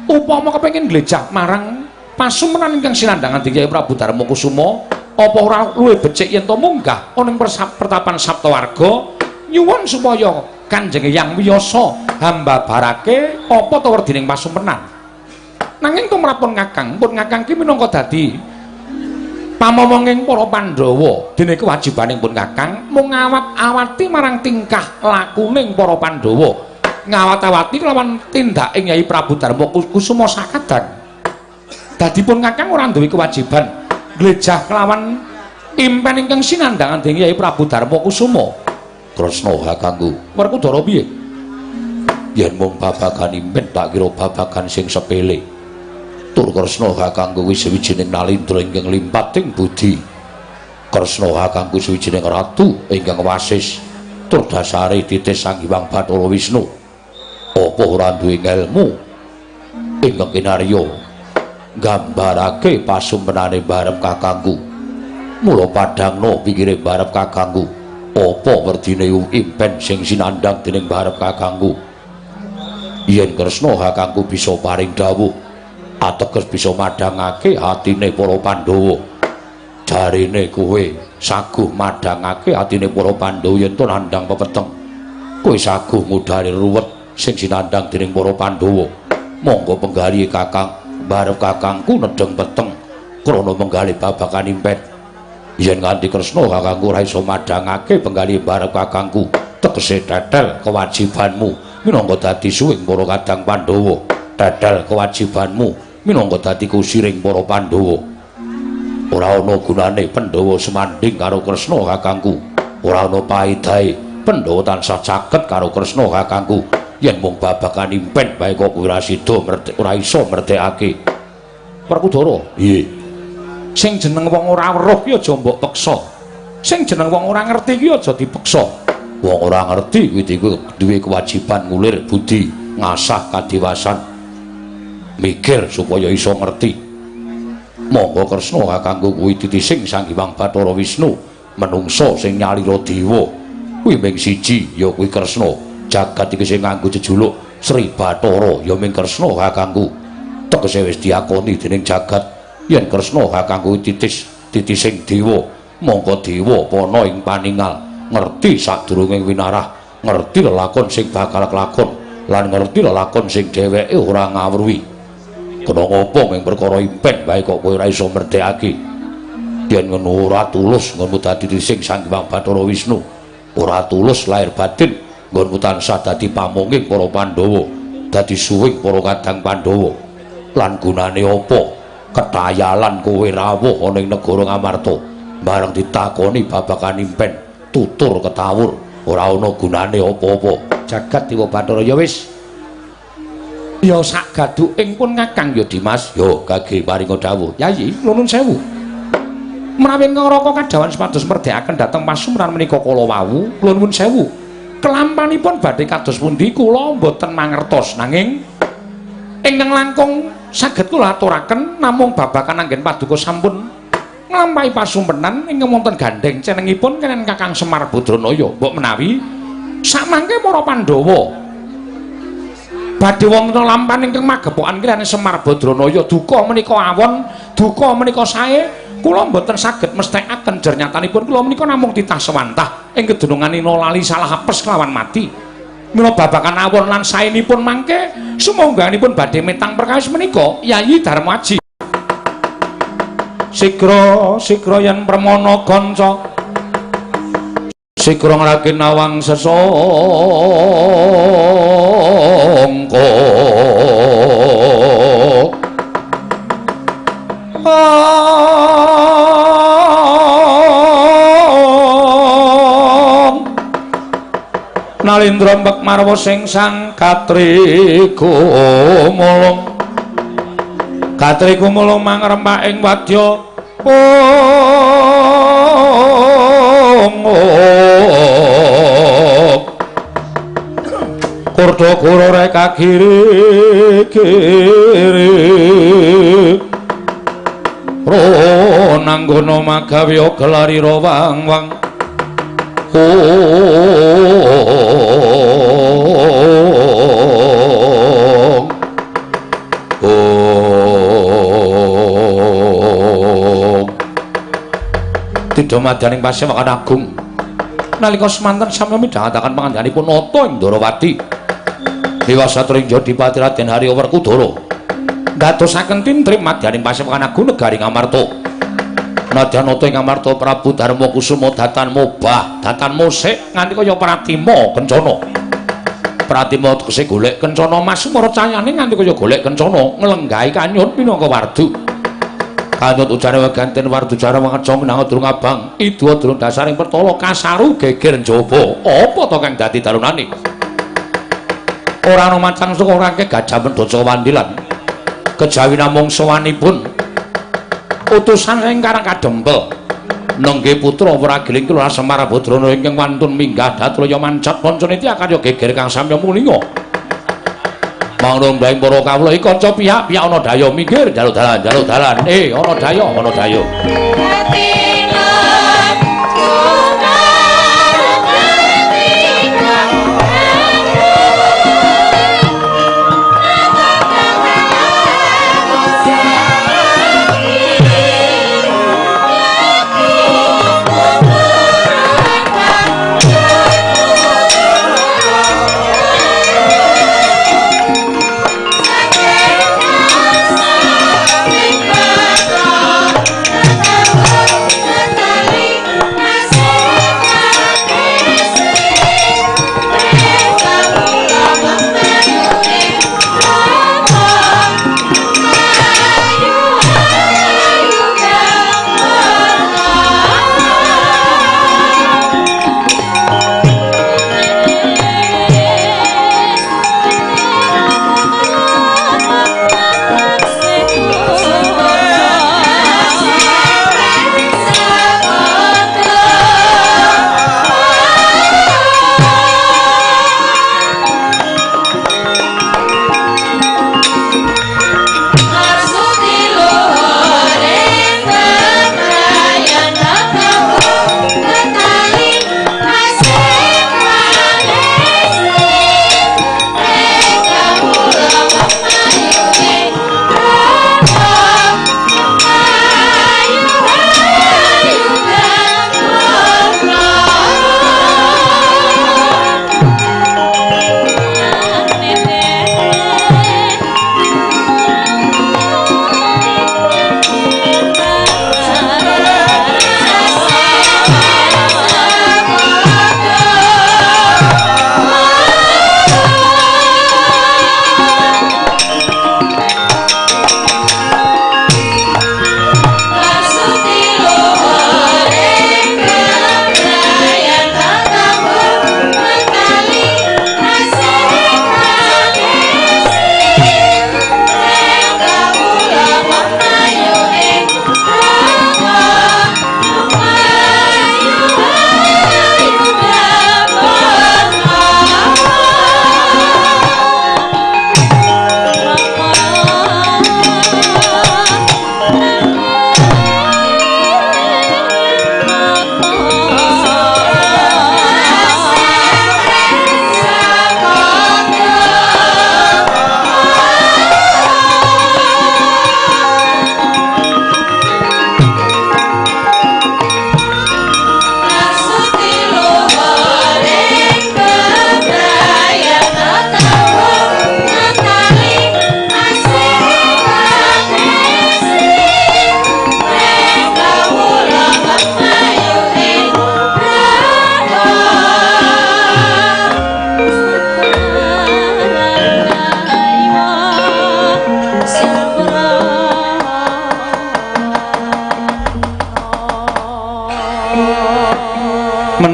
Upama kepengin nglejah marang pasumenan ingkang sinandhangan dening Kyai Prabu Darma Kusuma, apa ora luwih becik yen to munggah ana ing pertapan Saptawarga nyuwun supaya Kanjeng Hyang Wiyasa hambabarake apa to werdining pasumenan. Nanging tumrap pun ngakang ki minangka dadi pamomonging para Pandhawa, dene kewajibaning pun kakang mung ngawat-awati marang tingkah lakuning para Pandhawa, ngawat-awati kelawan tindaking Kyai Prabu Darma Kusuma sakadan. Dadi pun kakang ora duwe kewajiban nglejah kelawan impen ingkang sinandhangan dening Kyai Prabu Darma Kusuma. Kresna kakangku. Werkudara piye? Yen mung babagan impen tak kira babagan sing sepele. Tur Kresna kakangku kuwi sawijining nalindra ingkang limpating budi. Kresna kakangku sawijining ratu ingkang wasis tur dasare titis Sang Hyang Bathara Wisnu. Apa ora duwe ngelmu ingkang kinarya nggambarake pasumpenane barep kakangku. Mula padhangna pikire barep kakangku. Apa werdine impen sing sinandhang dening barep kakangku? Yen Kresna kakangku bisa paring dawuh, ateges bisa madhangake atine para Pandhawa. Jarene kowe saguh madhangake atine para Pandhawa yen to nandhang pepeteng. Kowe saguh ngudhari ruwet sing sinandhang dening para Pandhawa. Monggo penggalih kakang barep kakangku nedheng peteng krana menggalih babagan impen. Yen nganti Kresna kakangku ora iso madhangake penggalih barep kakangku, tegese tetel kewajibanmu minangka dadi suwing para kadang Pandhawa. Tetel kewajibanmu minangka dadi kusiring para Pandhawa. Ora ana gunane Pandhawa semanding karo Kresna kakangku. Ora ana paedahe Pandhawa tansah caket karo Kresna kakangku. Yen mung babagan impen bae kok ora sida ora iso merdekake. Werkudara, piye? Sing jeneng wong ora weruh ki aja mbok peksa. Sing jeneng wong ora ngerti ki aja dipeksa. Wong ora ngerti kuwi duwe kewajiban ngulir budi, ngasah kadiwasan, mikir supaya iso ngerti. Monggo Kresna kakangku kuwi titising Sang Hyang Bathara Wisnu, menungsa sing nyalira dewa. Kuwi ming siji ya kuwi Kresna. Jagat iki sing nganggo jejuluk Sri Bathara ya ming Kresna kakangku. Tegese wis diakoni dening jagat yen Kresna kakangku titising dewa. Monggo dewa pana ing paningal, ngerti sadurunge winarah, ngerti lelakon sing bakal kelakon lan ngerti lelakon sing dheweke ora ngawruhi. Kena ngopo ming perkara impen wae kok kowe ora iso merdekake? Yen ngono ora tulus ngono dadi titising Sang Hyang Bathara Wisnu, ora tulus lahir batin Nggonmu tansah dadi pamonging para Pandhawa, dadi suwing para kadang Pandhawa. Lan gunane apa ketayalan kowe rawuh ana ing negara Ngamarta? Bareng ditakoni babagan impen, tutur ketawur, ora ana gunane apa-apa. Jagat Dewa Bathara ya wis. Ya sak gaduking pun Kakang ya Dimas. Yo kage paringa dawuh. Yayi, nuwun sewu. Menawi ngraka kadhawan supados merdekaken dhateng pasumran menika kala wau, kula nuwun sewu. Kelampanipun badhe kados pundi kula mboten mangertos, nanging ingkang langkung saged kula aturaken namung babagan anggen paduka sampun nglampahi pasumpenan ingkang wonten gandheng cenengipun kenen Kakang Semar Badranaya. Mbok menawi samangke para Pandhawa badhe wonten lampan ingkang magepokan kirane Semar Badranaya, duka menika awon, duka menika sae, kula mboten saged mesthekaken jernyatanipun kula menika namung titah sewantah ing kedunungan ina lali salah apes kelawan mati. Mila babagan awon lan saenipun mangke sumangganipun badhe metang perkawis menika Yayi Darmaji. Sigra sigra yen permana kanca, sigra ngragin nawang sesangka. Nalindra mbek marwa sing sang katri gumulung, katri gumulung mangrempak ing wadya kurda guru reka kiri kiri ro nanggono magawe gelari ro wang wang. Tidha madyaning pasewakan agung nalika semanten sami midhangetaken pangandikanipun Nata ing Ndorowati. Dewa Satringja Dipati Raden Harya Werkudara ndadosaken tintrim madyaning pasewakan agung negari Ngamarta. Nadyan Nata ing Ngamarta Prabu Darma Kusuma datan mobah, datan musik nganti kaya Pratima kencana. Pratima tegese golek kencana mas mara cayane nganti kaya golek kencana nglenggahi kanyut minangka wardu. Kanyut ujane weganten wardu jara wangeca minangka durung abang, idu durung dasaring pertala kasaru geger njaba. Apa to kang dadi dalunane? Ora ana macan suka ora akeh gajah mendoca wandilan. Kejawi namung sowanipun utusan sing karang kadempel nengge putra Wragiling Kula Semar Badrana ingkang wantun minggah datraya mancat pancaniti akarya geger kang samya mulinga. Mangrung mbaing para kawula iki kanca pihak-pihak ana daya minggir njaluk dalan njaluk dalan. Ana daya ana daya.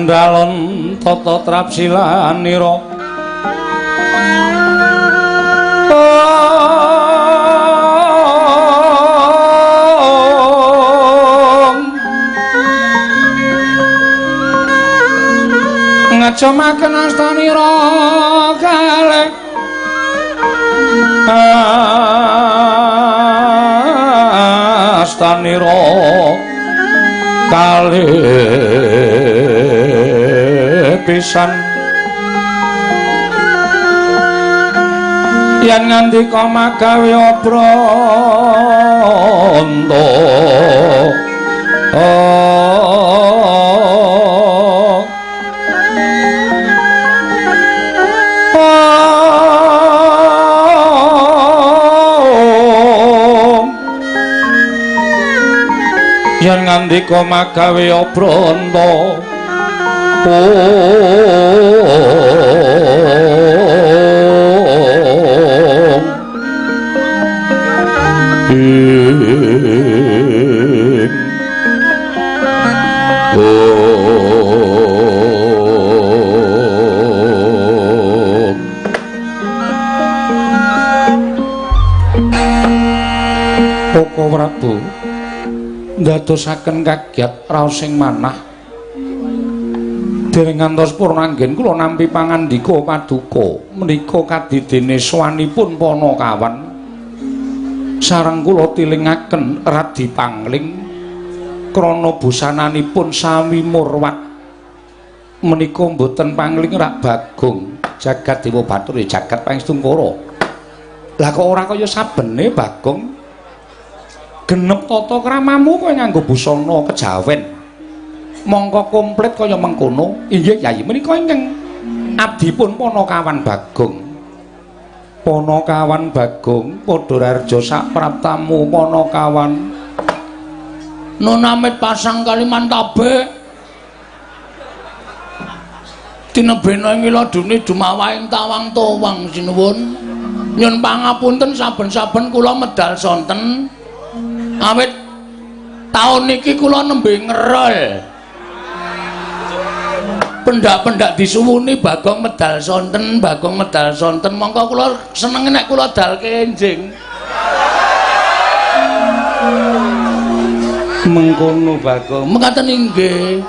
Sandalon tata trapsilanira. Ngejemaken astanira kalih astanira kalih pisan yen ngandika magawe obranta. Yen ngandika magawe obranta. Koko Prabu ndadosaken kagiat raos sing manah dereng ngantos purna anggen kula nampi pangandika paduka menika kadidene sowanipun Panakawan sareng kula tilingaken Radi Pangling krana busananipun sami murwat menika mboten pangling rak Bagong jagat Dewa Bathara jagat Pangestungkara. Lah kok ora kaya sabene Bagong genep tata kramamu kowe nganggo busana kejawen mongko komplit kaya mengkono. Inggih Yayi, menika ingkang abdipun Panakawan Bagong. Panakawan Bagong padha rarja sapraptamu Panakawan. Nunamit pasang Kalimantabe tinebena ing iladune dumawahing tawang towang sinuwun. Nyun pangapunten saben-saben kula medal sonten awit taun niki kula nembe ngerol. Pendak-pendak disuwuni Bagong medal sonten, Bagong medal sonten, mongko kula seneng nek kula dalke enjing. Mengkono Bagong. Mekaten inggih.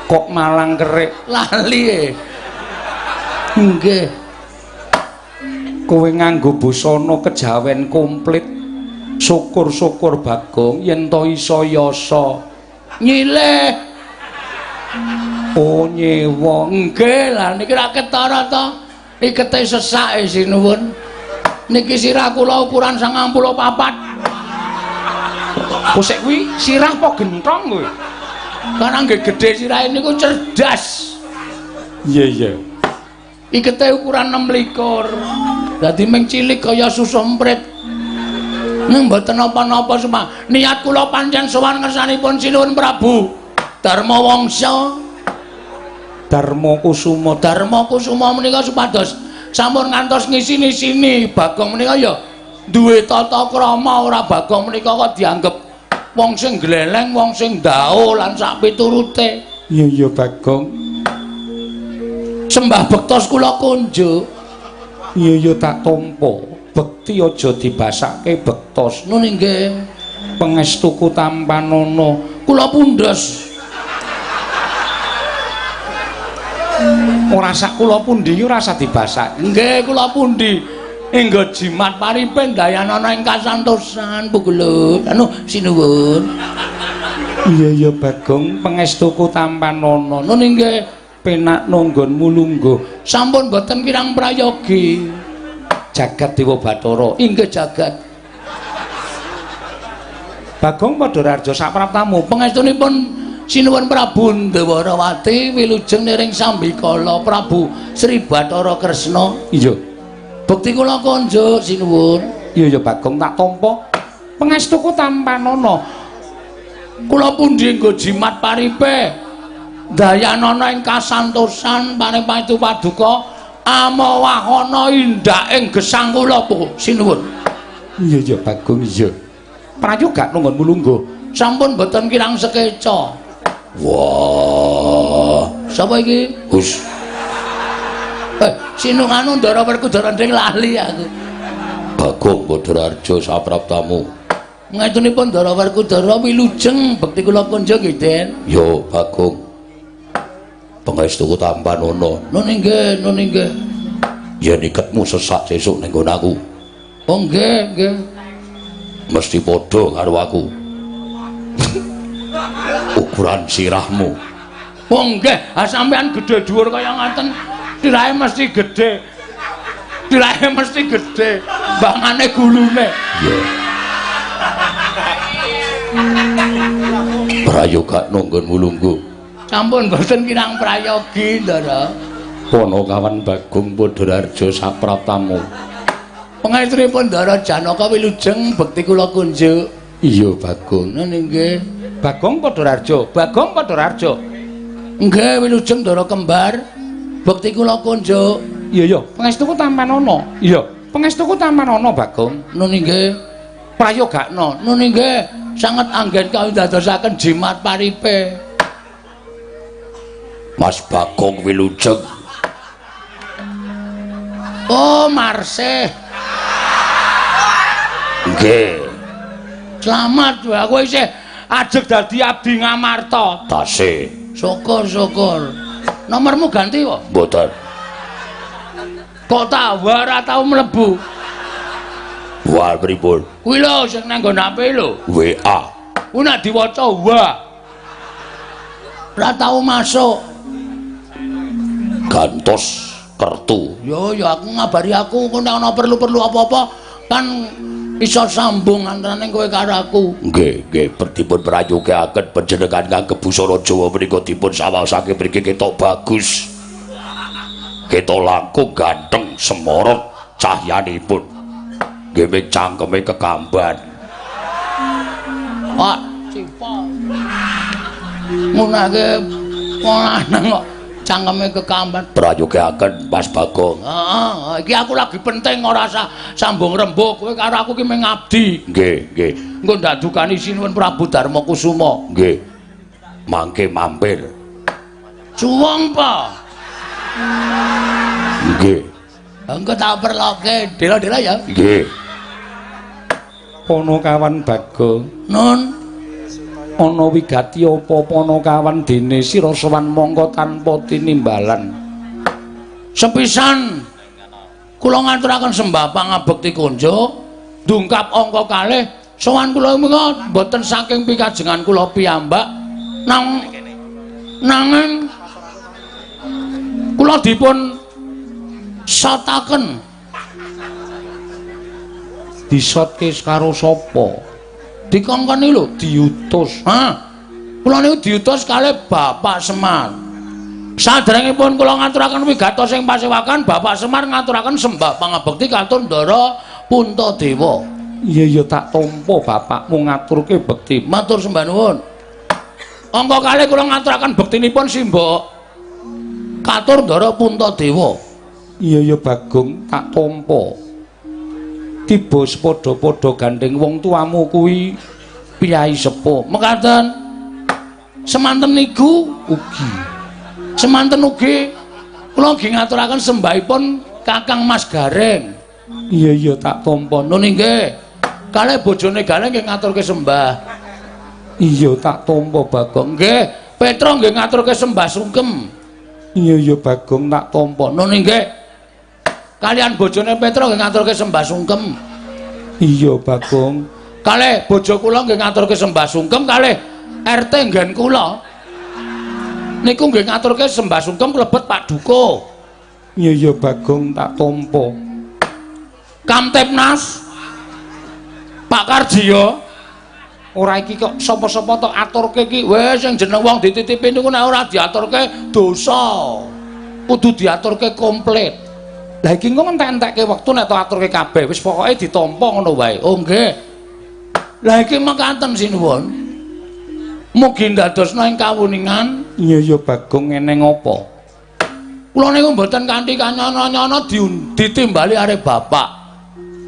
Kok malang kerik lali e. Nggih. Kowe nganggo busana kejawen komplit. Syukur-syukur Bagong yen to iso yasa nyileh. Oh nyewa. Nggih, lah niki ra ketara to. Ikete sesake sinuwun. Niki sirah kula ukuran 94. Kosek kuwi sirah apa gentong kowe? Karena nggih gedhe sirahe niku cerdas. Iya iya. Ikete ukuran 26. Dadi ming cilik kaya susu emprit. Ning mboten napa-napa suma. Niat kula pancen sowan ngersanipun Sinuwun Prabu Darma Wangsa. Darma Kusuma. Darma Kusuma menika supados sampun ngantos ngisini-sini Bagong menika ya duwe tata krama, ora Bagong menika kok dianggep wong sing gleleng, wong sing ndao lan sak piturute. Iya iya Bagong. Sembah bektos kula kunjuk. Iya iya tak tampa. Bekti aja dibasake bektos. Nun inggih. Pangestuku tampanana kula pundhes. Ora sak kula pundi ora usah dibasak. Nggih kula pundi. Enggo jimat paripe ndayanana ing kasantosan pugelut. Anu sinuwun. Iya iya Bagong, pangestuku tampanana. Nun inggih. Penak nanggonmu lungguh. Sampun boten kirang prayogi. Jagat Dewa Bathara. Inggih jagat. Bagong padha rarja sapraptamu. Pangestunipun Sinuwun Prabu Ndwarawati wilujeng niring sambikala Prabu Sri Bathara Kresna. Iya. Bekti kula konjuk sinuwun. Iya iya Bagong tak tampa. Pangestuku tampanana. Kula pundi nggo jimat paripe dayanana ing kasantosan paring paduka amawahana indak ing gesang kula sinuwun. Iya iya Bagong iya. Prayoga nunggonmu lungguh. Sampun boten kirang sekeca. Wah, sapa iki? Hus. Sinunganu Ndara Werkudara nding lali aku. Bagong Badararja sapraptamu. Ngetunipun Ndara Werkudara wilujeng bekti kula kunjung nggih, Den. Yo, Bagong. Pangestuku tampanana. Nun inggih, nun inggih. Yen iketmu sesak sesuk ning nggon aku. Oh nggih, nggih. Mesti padha karo aku. Ukuran sirahmu. Oh nggih, ha sampean gedhe dhuwur kaya ngaten, sirahe mesti gedhe. Sirahe mesti gedhe, bangane gulune. Iya. Prayogakno nggonmu lungguh. Sampun boten kirang prayogi, Ndara. Panakawan Bagong Badararja sapraptamu. Pangestunipun Ndara Janaka wilujeng bekti kula kunjuk. Iya, Bagong. Nun inggih. Bagong Badararja, Bagong Badararja. Nggih, wilujeng Ndara kembar. Bekti kula kunjuk. Iya, iya, pangestuku tampanana. Iya, pangestuku tampanana, Bagong. Nun inggih. Prayogakno. Nun inggih, sanget anggen kawindadosaken jimat paripe. Mas Bagong wilujeng. Oh, Marsih. Nggih. Slamet aku isih ajeg dadi abdi Ngamarta. Tasih. Syukur, syukur. Nomormu ganti kok? Mboten. Kok tawa ora tau mlebu? Wah, pripun? Kuwi lho sing nang nggon HP lho. WA. Kuwi nek diwaca wa. Ora tau masuk. Gantos kertu. Yo ya aku ngabari aku engko nek ana perlu-perlu apa-apa kan iso sambung antarane kowe karo aku. Nggih, nggih, dipun prayogaken panjenengan ngangge busana Jawa menika dipun sawasake mriki ketok bagus. Ketok langkung ganteng semorot cahyanipun. Nggih ming cangkeme kekamban. Pak, cipa. Ngunake wong lanang kok cangkeme kekamban. Prayogaken Mas Bagong. Heeh, iki aku lagi penting ora usah sambung rembug. Kowe karo aku ki mung ngabdi. Nggih, nggih. Engko ndadukani Sinuwun Prabu Darma Kusuma. Nggih. Mangke mampir. Suwung pa. Nggih. Engko tak perloke dela-dela ya. Nggih. Panakawan Bagong. Nun. Ana wigati apa Panakawan dene sira sowan mongko tanpa tinimbalan. Sepisan kula ngaturaken sembah pangabekti konjo dungkap angka kalih sowan kula menika mboten saking pikajengan kula piyambak nang nanging kula dipun sotaken. Disotke karo sapa? Dikongkon lho diutus. Ha. Kula niku diutus kalih Bapak Semar. Saderengipun kula ngaturaken wigatos ing pasewakan, Bapak Semar ngaturaken sembah pangabekti katur Ndara Puntadewa. Iya ya tak tampa bapakmu ngaturke bekti. Matur sembah nuwun. Angka kalih kula ngaturaken bektinipun simbok katur Ndara Puntadewa. Iya ya Bagong tak tampa. Tiba sepadha-padha gandeng wong tuamu kuwi piyai sepuh. Mekaten. Semanten niku ugi. Semanten ugi kula nggih ngaturaken sembahipun Kakang Mas Gareng. Iya iya tak tampa. Nun inggih. Kalih bojone Gareng nggih ngaturke sembah. Iya tak tampa Bagong. Nggih, Petro nggih ngaturke sembah sungkem. Iya iya Bagong tak tampa. Nun inggih. Kalian bojone Petro nggih ngaturke sembah sungkem. Iya Bagong. Kalih bojo kula nggih ngaturke sembah sungkem kalih RT nggen kula. Niku nggih ngaturke sembah sungkem klebet Pak Duko. Iya iya Bagong tak tampa. Kamtipnas Pak Karjiyo. Ora iki kok sapa-sapa tok aturke iki. Wis sing jeneng wong dititipi niku nek ora diaturke dosa. Kudu diaturke komplit. Lah iki engko entek-entekke wektu nek tok aturke kabeh wis pokoke ditampa ngono wae. Oh nggih. Lah iki mekaten sinuwun. Mugi ndadosna ing kawuningan. Iya iya Bagong ngene ngopo? Kula niku mboten kanthi kanyana-nyana ditimbali arep bapak.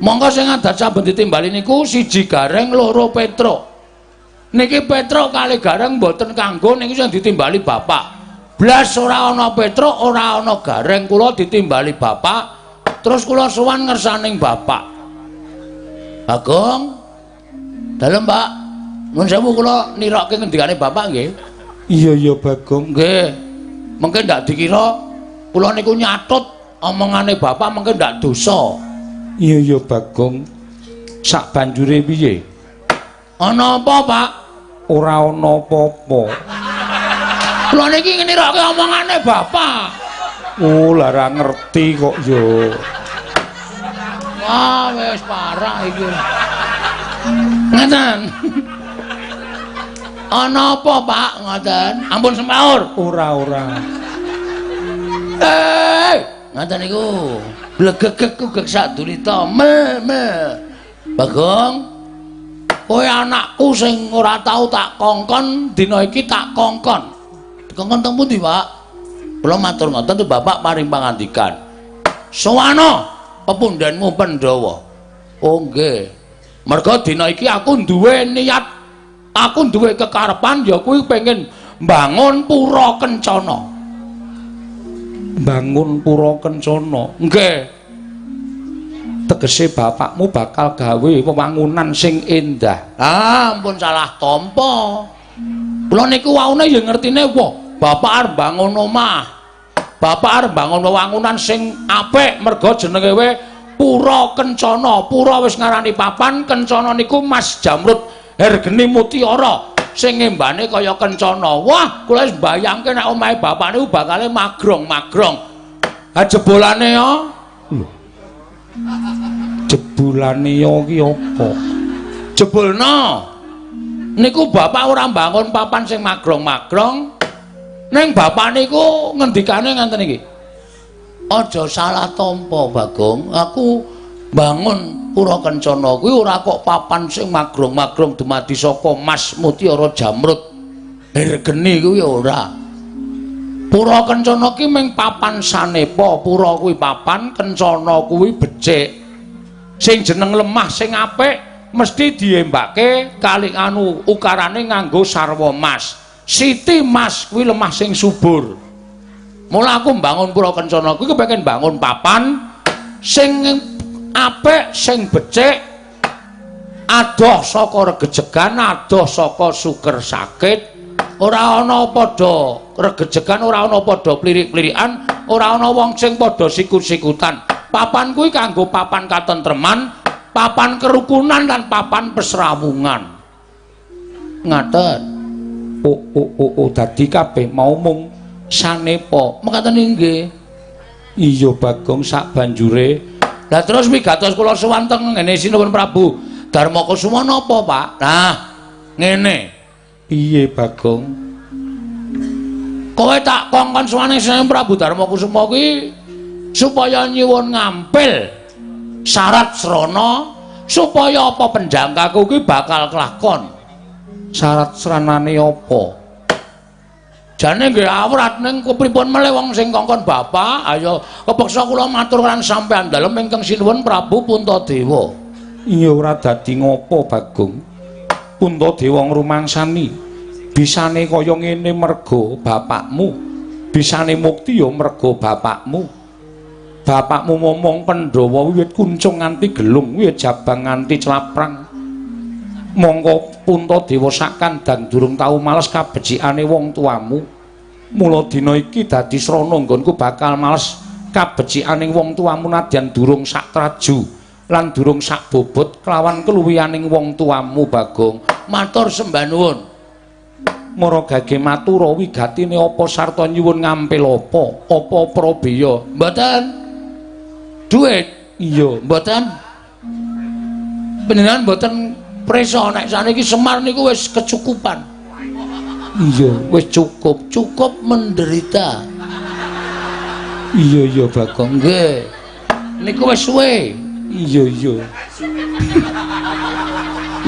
Monggo sing adat saben ditimbali niku siji Gareng, loro Petruk. Niki Petruk kali Gareng mboten kanggo niki sing ditimbali bapak. Blas ora ana Petruk, ora ana Gareng, kula ditimbali bapak. Terus kula sowan ngersaning bapak. Bagong. Dalem, Pak. Nuwun sewu kula nirokke ngendikane bapak nggih. Iya iya Bagong. Nggih. Mengke ndak dikira kula niku nyatut omongane bapak mengke ndak dosa. Iya iya Bagong. Sak banjure piye? Ana apa, Pak? Ora ana apa-apa. Kula niki nirokke omongane bapak. Oh, lah ora ngerti kok yo. Wah, wis parah iki. Ngoten. Ana apa, Pak? Ngoten. Ampun semaur. Ora ora. Ngoten niku. Blegegeg kugeg sadulita. Mel mel. Bagong, kowe anakku sing ora tau tak kongkon, dina iki tak kongkon. Dikongkon teng pundi, Pak? Kula matur ngoten tuh bapak paring pangandikan. Sowana pepundhenmu Pandhawa. Oh nggih. Merga dina iki aku duwe niat, aku duwe kekarepan ya kuwi pengen mbangun pura kencana. Mbangun pura kencana. Nggih. Tegese bapakmu bakal gawe wewangunan sing endah. Ah, ampun salah tampa. Kula niku waune ya ngertine wah, bapak arep bangun omah. Bapak arep bangun wewangunan sing apik merga jenenge we Pura Kencana. Pura wis ngarani papan, kencana niku Mas Jamrud Hergeni Mutiara sing ngembane kaya kencana. Wah, kula wis mbayangke nek omahe bapak niku bakale magrong-magrong. Ha jebolane ya. Lho. Jebulane ya ki apa? Jebulna. Niku bapak ora mbangun papan sing magrong-magrong. Ning bapak niku ngendikane ngenten iki. Aja salah tampa, Bagong. Aku bangun pura kencana kuwi ora kok papan sing magrong-magrong dumadi saka mas mutiara jamrud hergeni kuwi ora. Pura kencana ki mung papan sanepa, pura kuwi papan, kencana kuwi becik. Sing jeneng lemah sing apik mesti diembake kali anu ukarane nganggo sarwa mas. Siti mas kuwi lemah sing subur. Mula aku mbangun pura kencana kuwi kepengin bangun papan sing apik, sing becik, adoh saka regejegan, adoh saka suker sakit, ora ana padha regejegan, ora ana padha plirik-plirikan, ora ana wong sing padha sikut-sikutan. Papan kuwi kanggo papan katentreman, papan kerukunan lan papan pesrawungan. Ngaten. Oh oh oh oh dadi kabeh mau mung sanepa. Mekaten inggih. Iya Bagong sak banjure. Lah terus wigatos kula sowan teng ngene Sinuwun Prabu Darmakusuma napa, Pak? Nah, ngene. Piye Bagong? Kowe tak kongkon sowan Sinuwun Prabu Darmakusuma kuwi supaya nyuwun ngampil syarat srana supaya apa penjangkaku kuwi bakal kelakon. Syarat sranane apa? Jane nggih awrat ning kepripun melih wong sing kongkon bapak, ayo kepeksa kula matur lan sampean dalem ingkang sinuwun Prabu Puntadewa. Iya ora dadi ngopo Bagong. Puntadewa ngrumangsani bisane kaya ngene merga bapakmu, bisane mukti ya merga bapakmu. Bapakmu momong Pandhawa wiwit kuncung nganti gelung, wiwit jabang nganti claprang. Mongko Puntadewa sakandang durung tau males kabecikane wong tuamu. Mula dina iki dadi srana nggonku bakal males kabecikaning wong tuamu nadyan durung sak traju lan durung sak bobot kelawan keluwihaning wong tuamu Bagong. Matur sembah nuwun. Mara gage matura wigatine apa sarta nyuwun ngampil apa? Apa prabeya? Mboten. Duit? Iya, mboten. Panjenengan mboten prisa nek saniki Semar niku wis kecukupan. Iya, wis cukup, cukup menderita. Iya iya Bagong. Nggih. Niku wis suwe. Iya iya.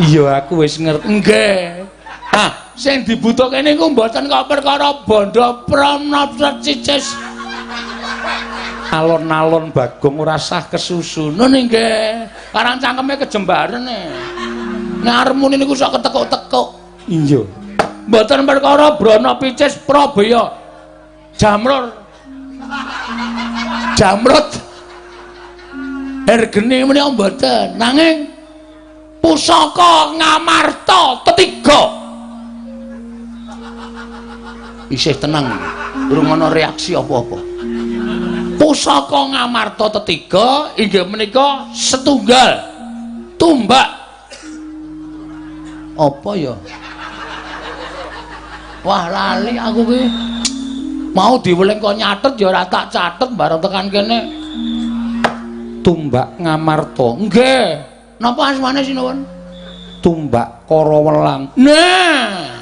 Iya aku wis ngerti. Nggih. Ah, sing dibutuhke niku mboten kok perkara bondo pram cicis. Alon-alon Bagong ora sah kesusu. Nun nggih. Karang cangkeme kejembaren e. Nek arep muni niku sok ketekuk-tekuk. Iya. Mboten perkara Brana Picis Prabaya. Jamrur. Jamrut. Hergeni menika mboten. Nanging pusaka Ngamarta tetiga. Isih tenang. Durung ana reaksi apa-apa. Pusaka Ngamarta tetiga inggih menika setunggal tumbak. Apa ya? Wah lali aku ki. Mau diweling kok nyatet ya ora tak catet bareng tekan kene. Tumbak Ngamarta. Nggih. Napa asmane sinuwun? Tumbak Karawelang. Nah.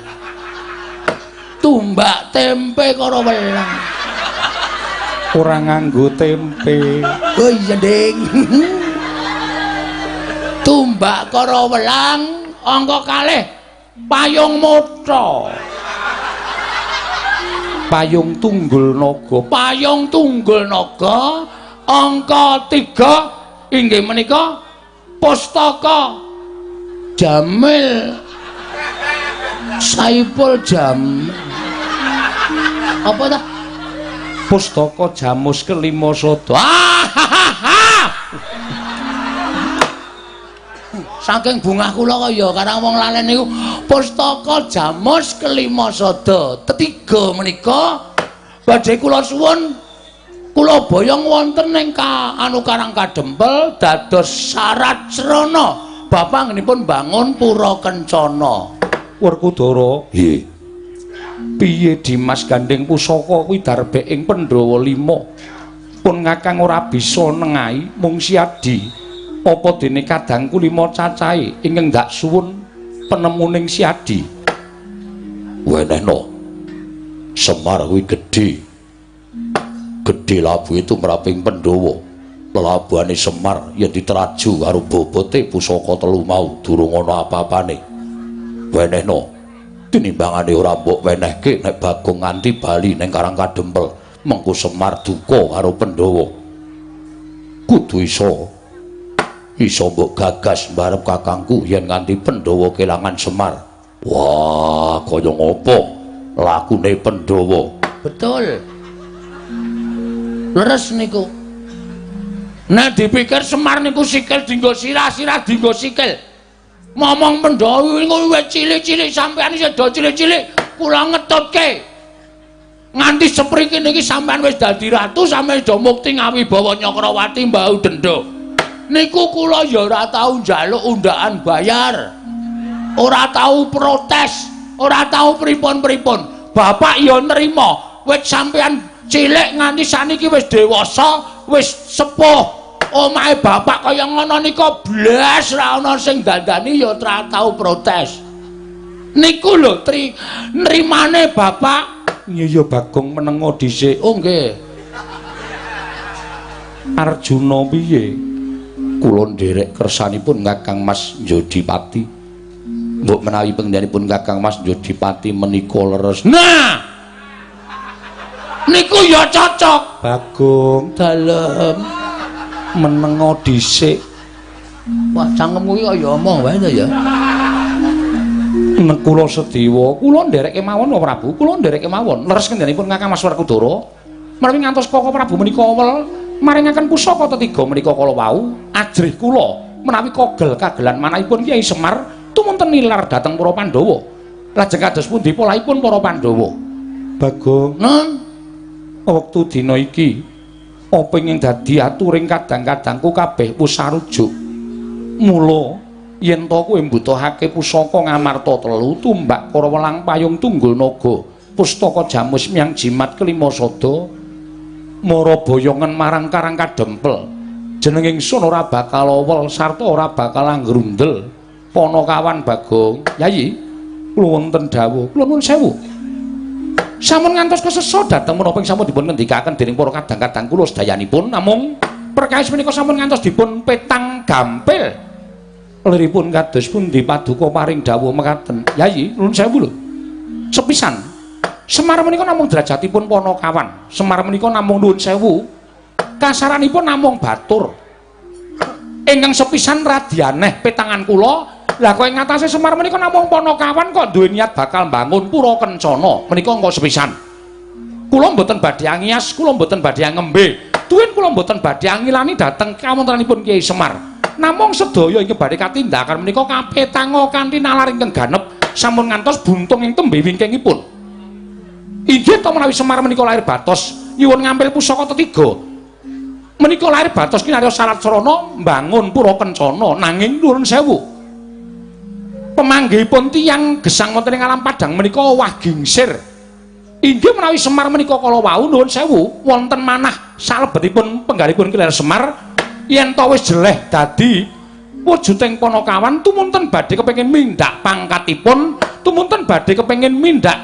Tumbak tempe Karawelang. Ora nganggo tempe. Oh iya, Ding. Tumbak Karawelang angka kalih payung motha. Payung tunggul naga. Payung tunggul naga angka 3 inggih menika pustaka Jamil Saipul Jam. Apa ta? Pustaka Jamus kelima sada. Saking bungah kula kaya karang wong lalen niku pustaka Jamus kelima sada. Tetiga menika badhe kula suwun kula boyong wonten ing anu Karang Kadempel dados syarat srana bapak nggenipun bangun pura kencana. Werkudara, nggih. Piye Dimas gandeng pusaka kuwi darbek ing Pandhawa 5. Pun Kakang ora bisa nengahi mung Siadi. Apa dene kadangku 5 cacahe ingkang ndak suwun penemuning Siadi. Wenehno. Semar kuwi gedhe. Gedhe labuhe tumraping Pandhawa. Lelabuhane Semar yen diteraju karo bobote pusaka telu mau durung ana apa-apane. Wenehno. Tinimbangane ora mbok wenehke nek Bagong nganti bali ning Karang Kadempel, mengko Semar duka karo Pandhawa. Kudu iso iso mbok gagas mbarep kakangku yen nganti Pandhawa kelangan Semar. Wah, kaya ngopo lakune Pandhawa? Betul. Leres niku. Nek dipikir Semar niku sikil dienggo sirah, sirah dienggo sikil. Momong Pandhawa niku wis cilik-cilik sampean isih do cilik-cilik, kula ngetutke. Nganti sepriki niki sampean wis dadi ratu, sampean do mukti ngawibawa Nyakrawati mbau denda. Niku kula ya ora tau njaluk undaan bayar. Ora tau protes, ora tau pripun-pripun. Bapak ya nrima, wis sampean cilik nganti saniki wis dewasa, wis sepuh. Omahe bapak kaya ngono nika blas ra ana sing dandani ya ora tau protes. Niku lho tri nrimane bapak. Iya ya Bagong menengo dhisik. Oh nggih. Arjuna piye? Kula nderek kersanipun Kakang Mas Jodipati. Mbok menawi pengendhanipun Kakang Mas Jodipati menika leres. Nah. Niku ya cocok. Bagong dalem menengo dhisik. Wah, cangkem kuwi kaya omong wae to ya. Nek kula sedewa, kula nderek kemawon Prabu, kula nderek kemawon. Leres kendhanipun Kakang Mas Werkudara. Menawi ngantos Koko Prabu menika wel maringaken pusaka tetiga menika kala wau, ajrih kula menawi kogel kagelan manahipun Kyai Semar tumunten nilar dhateng para Pandhawa. Lajeng kados pundi polahipun para Pandhawa? Bagong, nun wektu dina iki apa ingkang dadi aturing kadang-kadangku kabeh wis sarujuk. Mula yen to kowe mbutuhake pusaka Ngamarta telu, tumbak Karawelang payung tunggul naga, pustaka Jamus miang jimat kelima sada, mara boyongan marang Karang Kadempel. Jeneng ingsun ora bakal awel sarta ora bakal anggrundel. Panakawan Bagong, Yayi, kula wonten dawuh, kula nuwun sewu. Sampun ngantos kesesa dhateng menapa ing sampun dipun ngendikaken dening para kadang-kadang kula sedayanipun, namung perkawis menika sampun ngantos dipun petang gampil. Liripun kados pundi paduka paring dawuh mekaten. Yayi, nuwun sewu lho. Sepisan Semar menika namung derajatipun panakawan. Semar menika namung nuwun sewu. Kasaranipun namung batur. Ingkang sepisan radi aneh petangan kula Lah kok ing ngatasé Semar menika namung Panakawan kok duwe niat bakal mbangun pura kencana. Menika engko sepisan. Kula mboten badhe angiyas, kula mboten badhe ngembe. Tuwin kula mboten badhe angilani dhateng kawontenanipun Kyai Semar. Namung sedaya ingkang badhe katindakan menika kapetanga kanthi nalar ingkang ganep sampun ngantos buntung ing tembe wingkingipun. Inggih to menawi Semar menika lahir batos nyuwun ngampil pusaka tetiga. Menika lahir batos kinarya sarat sarana mbangun pura kencana nanging nuwun sewu. Pemanggihipun tiyang gesang wonten ing alam padhang menika owah gingsir. Inggih menawi Semar menika kala wau nuwun sewu wonten manah salebetipun penggalipun Ki Semar yen to wis jeleh dadi wujuding Panakawan tumunten badhe kepengin mindhak pangkatipun, tumunten badhe kepengin mindhak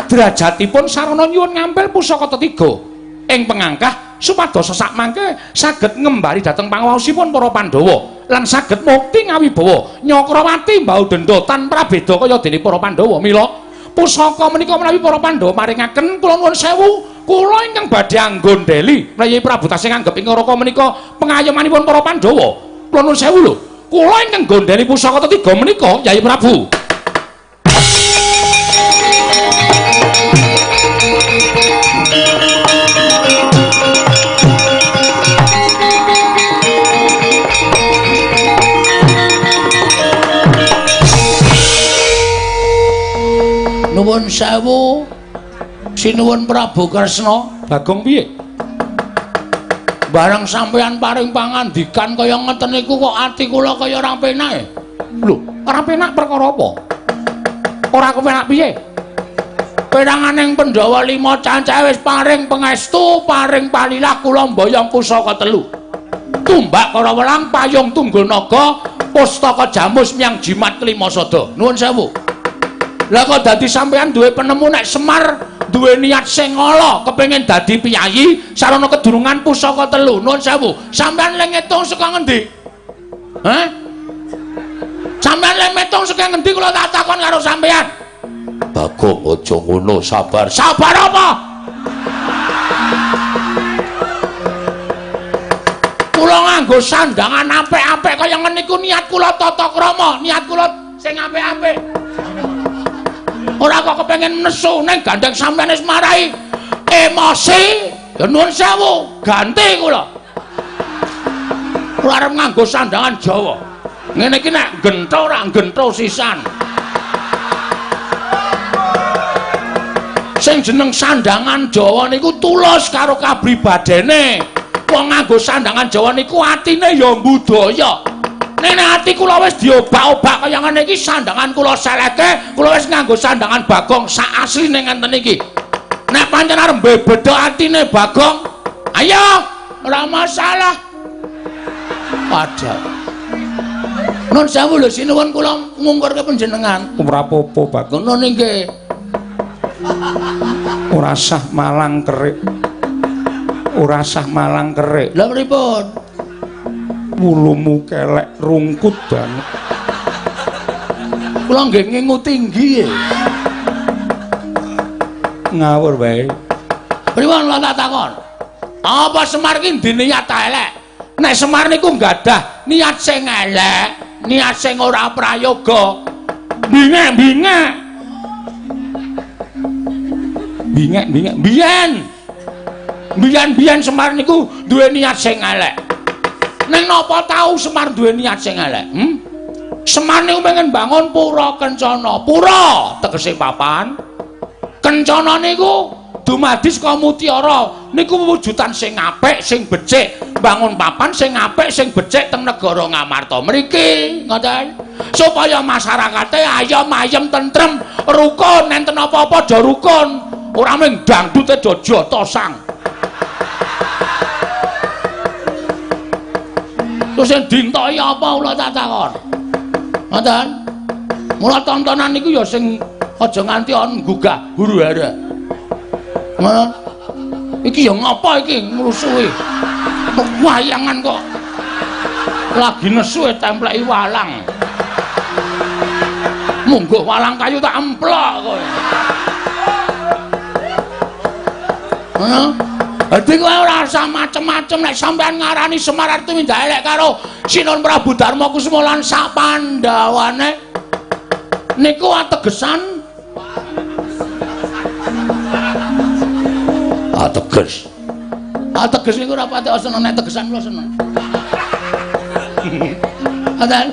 derajatipun sarana nyuwun ngampil pusaka tetiga ing pengangkah supados sesak mangke saged ngembari dhateng panguwaosipun para Pandhawa lan saged mukti ngawibawa Nyakrawati mbau denda tanpa beda kaya dene para Pandhawa. Mila pusaka menika menawi para Pandhawa maringaken kula nuwun sewu, kula ingkang badhe anggondheli menawi Prabu tasih nganggep ing neraka menika pengayomanipun para Pandhawa. Kula nuwun sewu lho, kula ingkang gondheli pusaka tetiga menika Yai Prabu. Nuwun sewu sinuwun Prabu Kresna. Bagong piye? Bareng sampeyan paring pangandikan kaya ngeten niku kok ati kula kaya ora penak. Lho, ora penak perkara apa? Ora kepenak piye? Peranganing Pandhawa 5 cancahe wis paring pangestu, paring palilah kula mboyong pusaka telu. Tumbak kara welang, payung tunggul naga, pustaka jamus miang jimat kelima sada. Nuwun sewu. Lah kok dadi sampeyan duwe penemu nek Semar duwe niat sing ala kepengin dadi piyayi sarana kedurungan pusaka telu. Nuwun sewu. Sampeyan le ngitung saka ngendi? Hah? Sampeyan le ngitung saka ngendi kula tak takon karo sampeyan. Bagong aja ngono, sabar. Sabar apa? Kula nganggo sandangan apik-apik kaya ngene iku niat kula tata krama, niat kula sing apik-apik. Ora kok kepengin nesu ning gandeng sampeyan wis marai emosi. Ya nuwun sewu, ganti kula. Kula arep nganggo sandangan Jawa. Ngene iki nek gentho ora gentho sisan. Sing jeneng sandangan Jawa niku tulus karo kapribadene. Wong nganggo sandangan Jawa niku atine ya budaya. Nek ati kula wis diobak-obak kaya ngene iki sandangan kula seleke, kula wis nganggo sandangan Bagong sak asline ngenten iki. Nek pancen arep mbebedha atine Bagong, ayo ora masalah. Padha. Nun sewu lho sinuwun kula ngungkurke panjenengan. Ora apa-apa Bagong. Ngono nggih. Ora sah malang kerik. Ora sah malang kerik. Lha pripun? Wulumu kelek rungkut banget. Kula nggih ngingu tinggi. Ngawur wae. Pripun kula tak takon? Apa Semar ki ndiniat elek? Nek Semar niku nggadah niat sing elek, niat sing ora prayoga. Bingek-bingek. Bingek-bingek. Biyen. Biyen-biyen Semar niku duwe niat sing elek. Ning napa tau Semar duwe niat sing elek? Semar niku pengen bangun pura kencana. Pura tegese papan. Kencana niku dumadi saka mutiara. Niku wujudan sing apik, sing becik. Bangun papan sing apik, sing becik teng negara Ngamarta mriki, ngoten. Supaya masyarakate ayom ayem tentrem, rukun, enten apa-apa do rukun. Ora mung dangdute do jotosang. Terus sing dintoki apa kula tak takon. Ngoten. Mula tontonan niku ya sing aja nganti on nggugah huru-hara. Ngono. Iki ya ngapa iki ngrusuhi? Wayangan kok. Lagi nesu e templeki walang. Mungguh walang kayu tak emplok kowe. Ngono. Dadi kowe ora usah macem-macem nek sampean ngarani Semar arep tumindak elek karo Sinuwun Prabu Darma Kusuma lan sak pandhawane. Niku ategesan ateges. Ateges niku ora pati seneng nek tegesan kula seneng. Ngoten.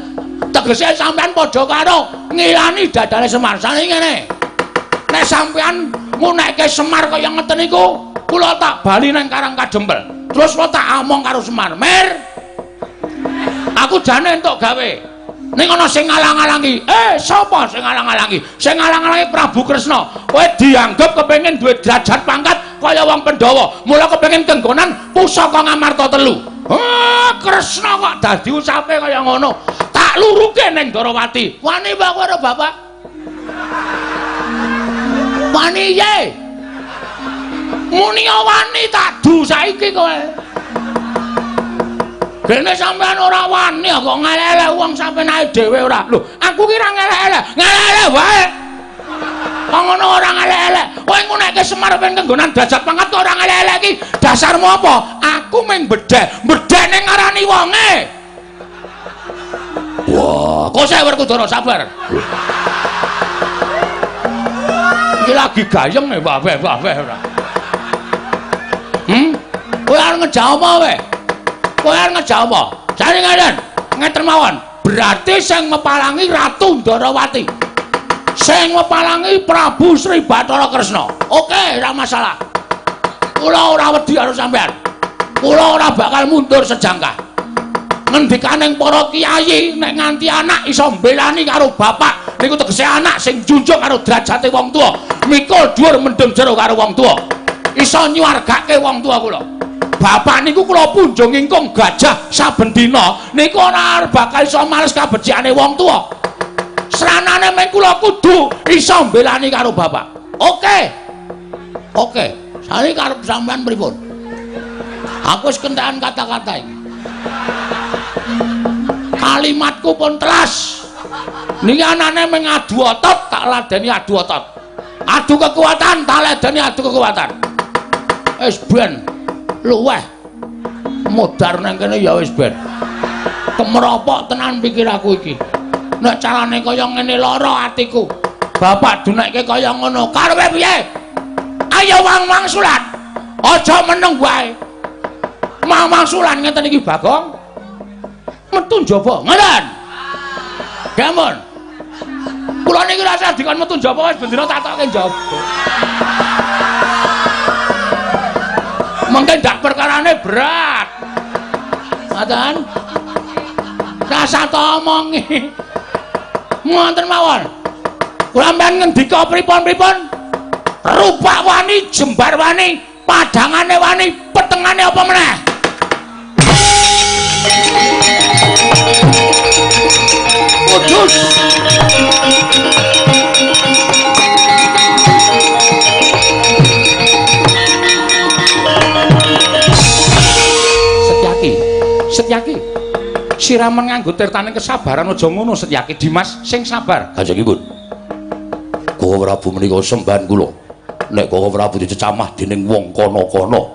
Tegese sampean padha karo ngilani dadane Semar. Sane ngene. Nek sampean ngunekke Semar kaya ngeten niku, kula tak bali nang Karang Kadempel. Terus kula tak among karo Semar. Mir. Aku jane entuk gawe. Ning ana sing ngalang-alangi. Sapa sing ngalang-alangi? Sing ngalang-alangi Prabu Kresna. Kowe dianggep kepengin duwe derajat pangkat kaya wong Pandhawa. Mula kepengin kenggonan pusaka Ngamarta 3. Ah, Kresna kok dadi ucape kaya ngono. Tak luruke ning Ndorowati. Wani apa kowe karo bapak? Wani ye. Muni wani tak du saiki kowe. Dene sampean ora wani kok ngelek-elek wong sampean dhewe ora. Lho, aku ki ora ngelek-elek, ngelek-elek wae. Kok ngono ora ngelek-elek. Kowe ngunekke Semar ben kenggonan derajat pangkat kok ora ngelek-elek iki. Dasarmu apa? Aku mung bedhek, bedhek ning ngarani wonge. Wah, kok saya Werkudara sabar. Iki lagi gayeng e wah-wah ora. Kowe arep ngejak apa kowe? Kowe arep ngejak apa? Jane ngeten, ngeten mawon. Berarti sing mepalangi Ratu Ndorowati. Sing mepalangi Prabu Sri Bathara Kresna. Oke, ora masalah. Kula ora wedi karo sampean. Kula ora bakal mundur sejangkah. Ngendikaning para kiai nek nganti anak iso mbelani karo bapak niku tegese anak sing junjung karo derajate wong tuwa, mikul dhuwur mendem jero karo wong tuwa, iso nyuwargake wong tuwa kula. Bapak niku kula punjung ingkung gajah saben dina niku ora bakal iso males kabecikane wong tuwa. Sranane meng kula kudu iso mbelani karo bapak. Oke. Oke, sane karep sampean pripun? Aku wis kentekan kata-kata iki. Kalimatku pun telas. Niki anane meng adu otot tak ladeni adu otot. Adu kekuatan tak ladeni adu kekuatan. Wis ben luweh modar nang kene ya wis ben. Kemropok tenan pikiraku iki. Nek carane kaya ngene lara atiku. Bapak dunekke kaya ngono. Karepe piye? Ayo wang-wangsulan. Aja meneng wae. Wang-wangsulan ngeten iki Bagong. Metu njaba. Ngoten. Gampun. Kula niki rasa dikon metu njaba wis bendina tak tokke njaba. Mengke ndak perkarane berat. Ngoten. Rasa to omongi. Ngoten mawon. Kula sampean ngendika pripun-pripun? Rupak wani, jembar wani, padhangane wani, petengane apa meneh? Kudus. Setyaki, Setyaki. Siramen nganggo tirtaning kesabaran aja ngono Setyaki. Dimas sing sabar. Kanjengipun. Koko Prabu menika sembahan kula. Nek Koko Prabu dicecamah dening wong kono-kono,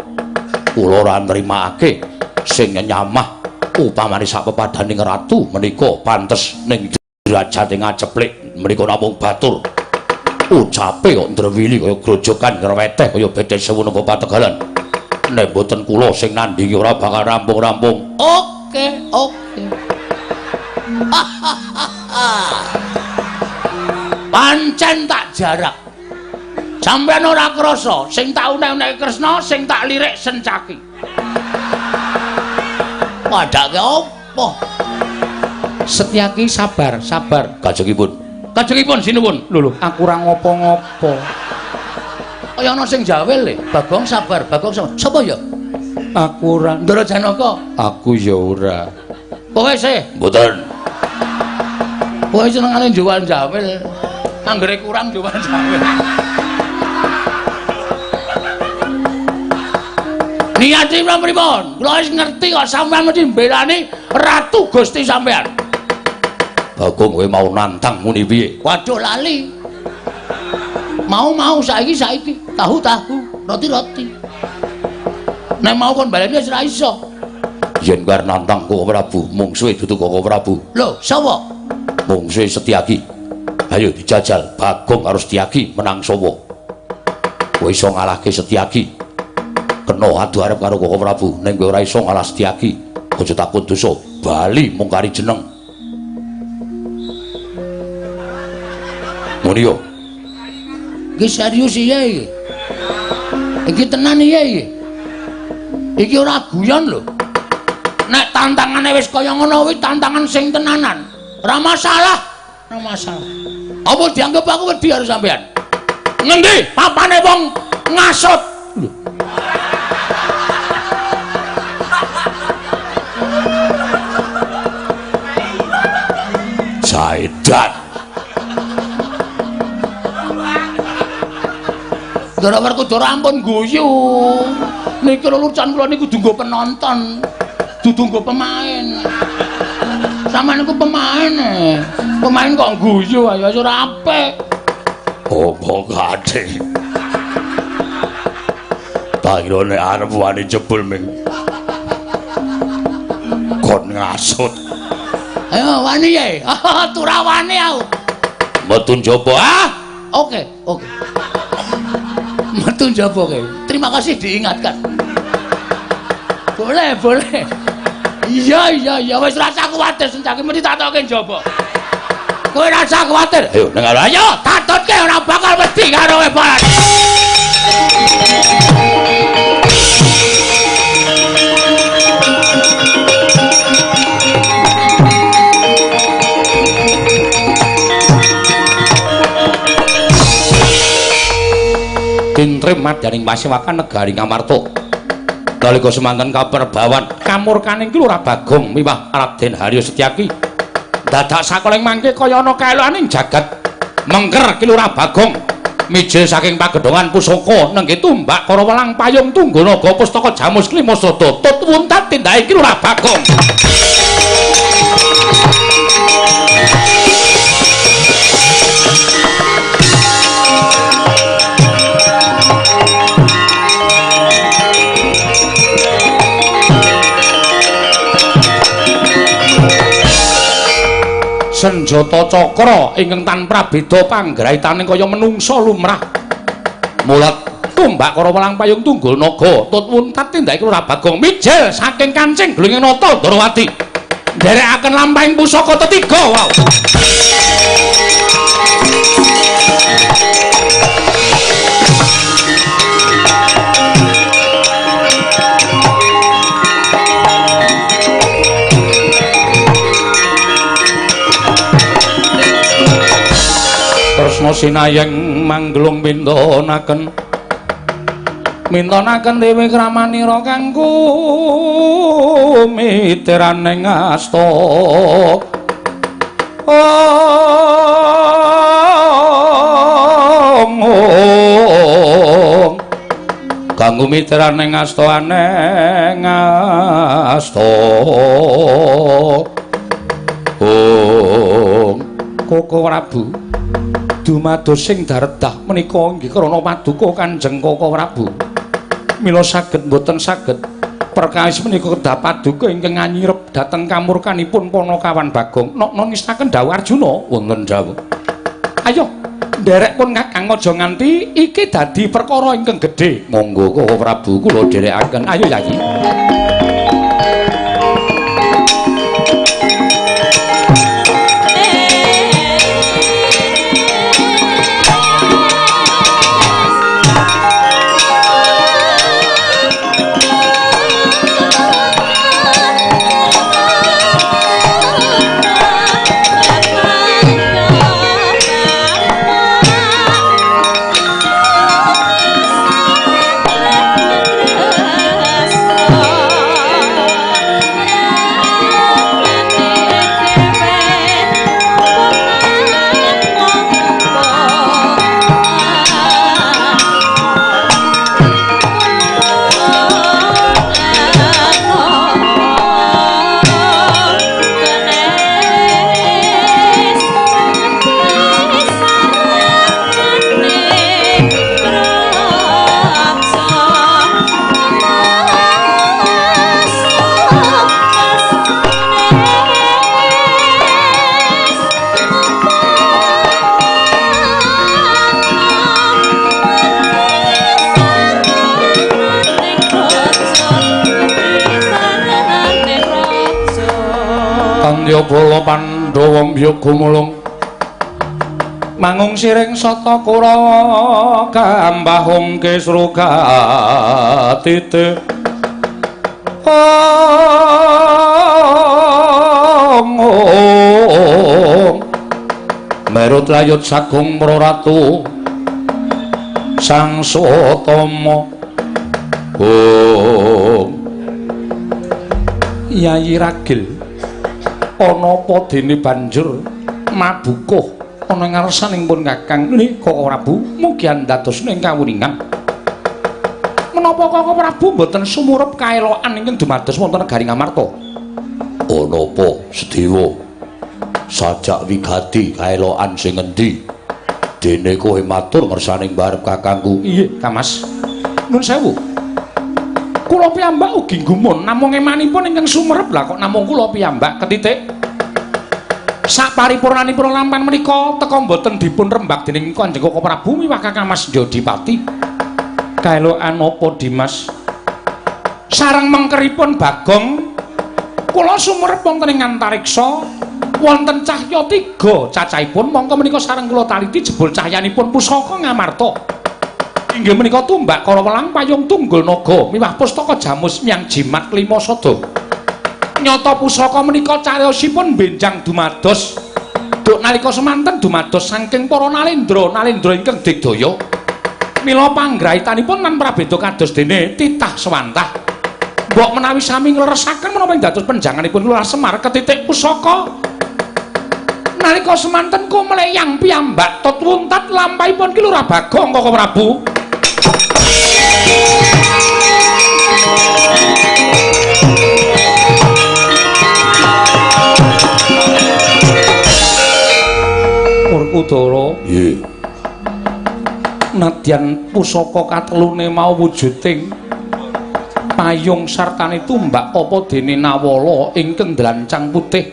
kula ora nrimake sing nyamah upamane sak pepadaning ratu menika pantes ning derajate ngaceplik menika namung batur. Ucape kok ndrewili kaya grojogan ngreweteh kaya bedhe sewu napa pategalan. Nek mboten kula sing nandhingi ora bakal rampung-rampung. Oke, oke. Pancen tak jarak. Sampeyan ora krasa, sing tak unek-unekke Kresna, sing tak lirik Sencaki. Padake apa? Setyaki sabar, sabar. Kajengipun. Kajengipun sinuwun. Lho lho, aku ora ngopo-ngopo. Kaya ana sing jawel le. Bagong sabar, Bagong sabar. Sapa ya? Aku ora. Ndara Janaka. Aku ya ora. Kowe sih? Mboten. Kowe senengane jual jawel. Anggere kurang jual jawel. Niate pripun? Kula wis ngerti kok sampean mesti mbelani Ratu Gusti sampean. Bagong kowe mau nantang muni piye? Waduh lali. Mau-mau saiki saiki, tahu-tahu, roti-roti. Nek mau kon baleni wis ora iso. Yen kowe nantang Koko Prabu, mungsuhe dudu Koko Prabu. Lho, sapa? Mungsuhe Setyaki. Ayo dijajal Bagong karo Setyaki menang sapa? Kowe iso ngalahke Setyaki. Kena adu arep karo Koko Prabu, ning kowe ora iso ngalah Setyaki. Aja takut dosa, bali mung kari jeneng. Muni yo. Iki serius iya iki. Iki tenan iya iki. Iki ora guyon lho. Nek tantangane wis kaya ngono kuwi tantangan sing tenanan. Ora masalah, ora masalah. Apa dianggep aku wedi karo sampean? Ngendi papane wong ngasut? Lho. Saidan. Ndara Werkudara ampun guyu. Niki lelucon kula niku kudu nggo penonton, dudu nggo pemain. Sampeyan niku pemain. Pemain kok guyu ayo ora apik. Omongane. Tak kira nek arep wani jebul ming kon ngasut. Ayo wani ye. Tura wani aku. Metu njaba ah. Oke, oke. Metu njaba kowe. Terima kasih diingatkan. Boleh, boleh. Iya, iya, iya wis rasa kuwatir sencake mesti tak tokke njaba. Kowe rasa kuwatir. Ayo nang ayo tatutke ora bakal wedi karo kowe Pak. Tintrim madyaning pasewakan negari Ngamarta. Nalika semanten kaperbawan kamurkaning Ki Lurah Bagong miwah Raden Haryo Setyaki dadak sakoling mangke kaya ana kaeloaning jagat mengker Ki Lurah Bagong mijil saking pagedhongan pusaka nengge tumbak kara welang payung tunggal naga pustaka jamus klima sada tut wuntat tindake Ki Lurah Bagong. Senjata cakra ingkang tanpa beda panggraitane kaya menungsa lumrah. Mulat tumbak kara welang payung tunggul naga tut wuntat tindake Lurah Bagong mijil saking kancing glunging nata Ndrawati. Nderekaken lampahing pusaka tetiga. Wow. Kresna sinayeng mangglung mintonaken mintonaken dewi kramanira kanggo miteraning asta. Om kanggo miteraning asta aneng asta. Om Koko Prabu dumados sing daredah menika inggih krana paduka Kanjeng Koko Prabu. Mila saged mboten saged perkawis menika kedah paduka ingkang nganyirep dhateng kamurkanipun Panakawan Bagong. Nokno ngestaken dawuh Arjuna wonten dawuh. Ayo nderek pun Kakang aja nganti iki dadi perkara ingkang gedhe. Monggo Koko Prabu kula dherekaken. Ayo Yayi. Oh. Kaya bala Pandhawa mbya gumulung mangung siring sata Kurawa kambahung kisru katite. Ong Merut layut sagung praratu Sang Sutama. Ong Yayi Ragil ana apa dene banjur mabukuh ana ngarsaning pun Kakang nika Prabu mugi andados ing kawuningan. Menapa Kaka Prabu mboten sumurep kaelokan ingkang dumados wonten negari Ngamarta? Ana apa Sedewa? Sajak wigati kaelokan sing endi? Dene kowe matur ngersaning barep kakangku. Iya, Kamas. Nun sewu. Kula piyambak ugi gumun namung emanipun ingkang sumerep lah kok namung kula piyambak ketitik. Saparipurnanipun lampan menika teka mboten dipun rembak dening Kanjeng Kaka Prabu miwah Kakang Mas Jodipati. Kaelokan apa Dimas? Sareng mengkeripun Bagong kula sumerep wonten ing antariksa wonten cahya tiga cacahipun mongko menika sareng kula taliti jebul cahyanipun pusaka Ngamarta. Inggih menika tumbak Karawelang payung tunggul naga miwah pustaka jamus miyang jimat klima sada. Nyata pusaka menika cariyosipun benjang dumados duk nalika semanten dumados saking para nalendra nalendra ingkang digdaya. Mila panggrahitanipun lan prabeda kados dene titah sewantah. Mbok menawi sami ngleresaken menapa ing dados penjanganipun Lurah Semar ketitik pusaka nalika semanten kumleyang piyambak tut wuntat lampahipun Ki Lurah Bagong Kaka Prabu. Werkudara, nggih. Nadyan pusaka katelune mau wujuding payung sartane tumbak apa dene nawala ingkang dlancang putih.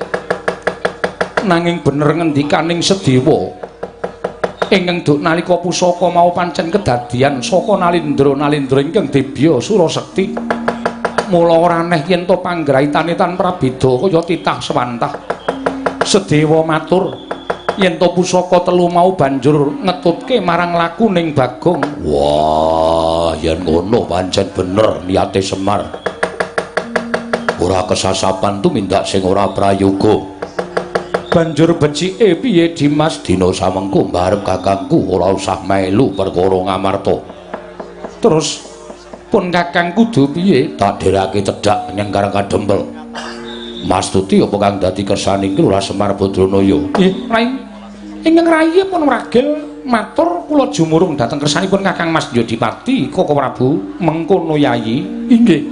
Nanging bener ngendikaning Sedewa ingkang duk nalika pusaka mau pancen kedadian saka nalindra-nalindra ingkang dibya Surasekti. Mula ora aneh yen to panggraitane tan prabeda kaya titah sewantah. Sedewa matur yen to pusaka telu mau banjur ngetutke marang lakuning Bagong. Wah, yen ngono pancen bener niate Semar. Ora kesasapan tumindak sing ora prayoga. Banjur becike piye Dimas? Dina samengko mbarep kakangku ora usah melu perkara Ngamarta. Terus pun kakang kudu piye? Tak dherake cedhak nyang Karang Kadempel. Mastuti apa kang dadi kersaning Lurah Semar Badranaya? Nggih, Rai. Ingkang rayi pun ragil matur kula jumurung dhateng kersanipun Kakang Mas Jodipati Kaka Prabu mengkono Yayi. Inggih.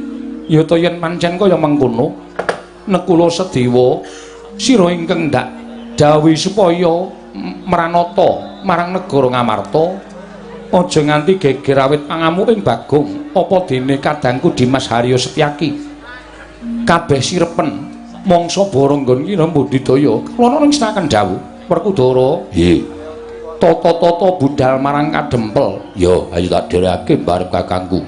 Ya ta yen pancen kaya mengkono nekula Sedewa sira ingkang ndak dawuhi supaya mranata marang negara Ngamarta aja nganti geger awit pangamuking Bagong apa dene kadangku Dimas Haryo Setyaki kabeh sirepen mangsa baranggon kira mbudidaya kula ning setaken dawuh Werkudara. Nggih. Tata-tata budal marang Kadempel. Ya ayo tak dhereke barep kakangku.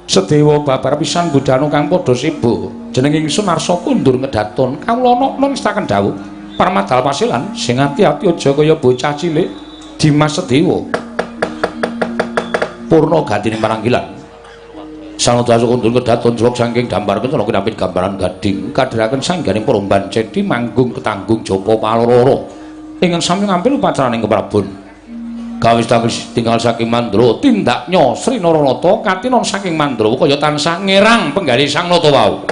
Sedewa babar pisan budhanu kang padha seba. Jeneng ingsun Arsa kundur ngedaton kawula ana ngestaken dawuh Parmadal Pasilan sing ati-ati aja kaya bocah cilik Dimas Sedewa. Purna gantine maranggilan. Sanadasa kundur kedaton jlok saking dambar kencana kinapit gambaran gading kadheraken sangganing peromban cedi manggung ketanggung japa paloro. Ingkang sami ngampil upacaraning keprabon. Kawis tangis tinggal saking Mandra tindaknya Sri Naranata katinon saking Mandra kaya tansah ngerang penggalih Sang Nata wau.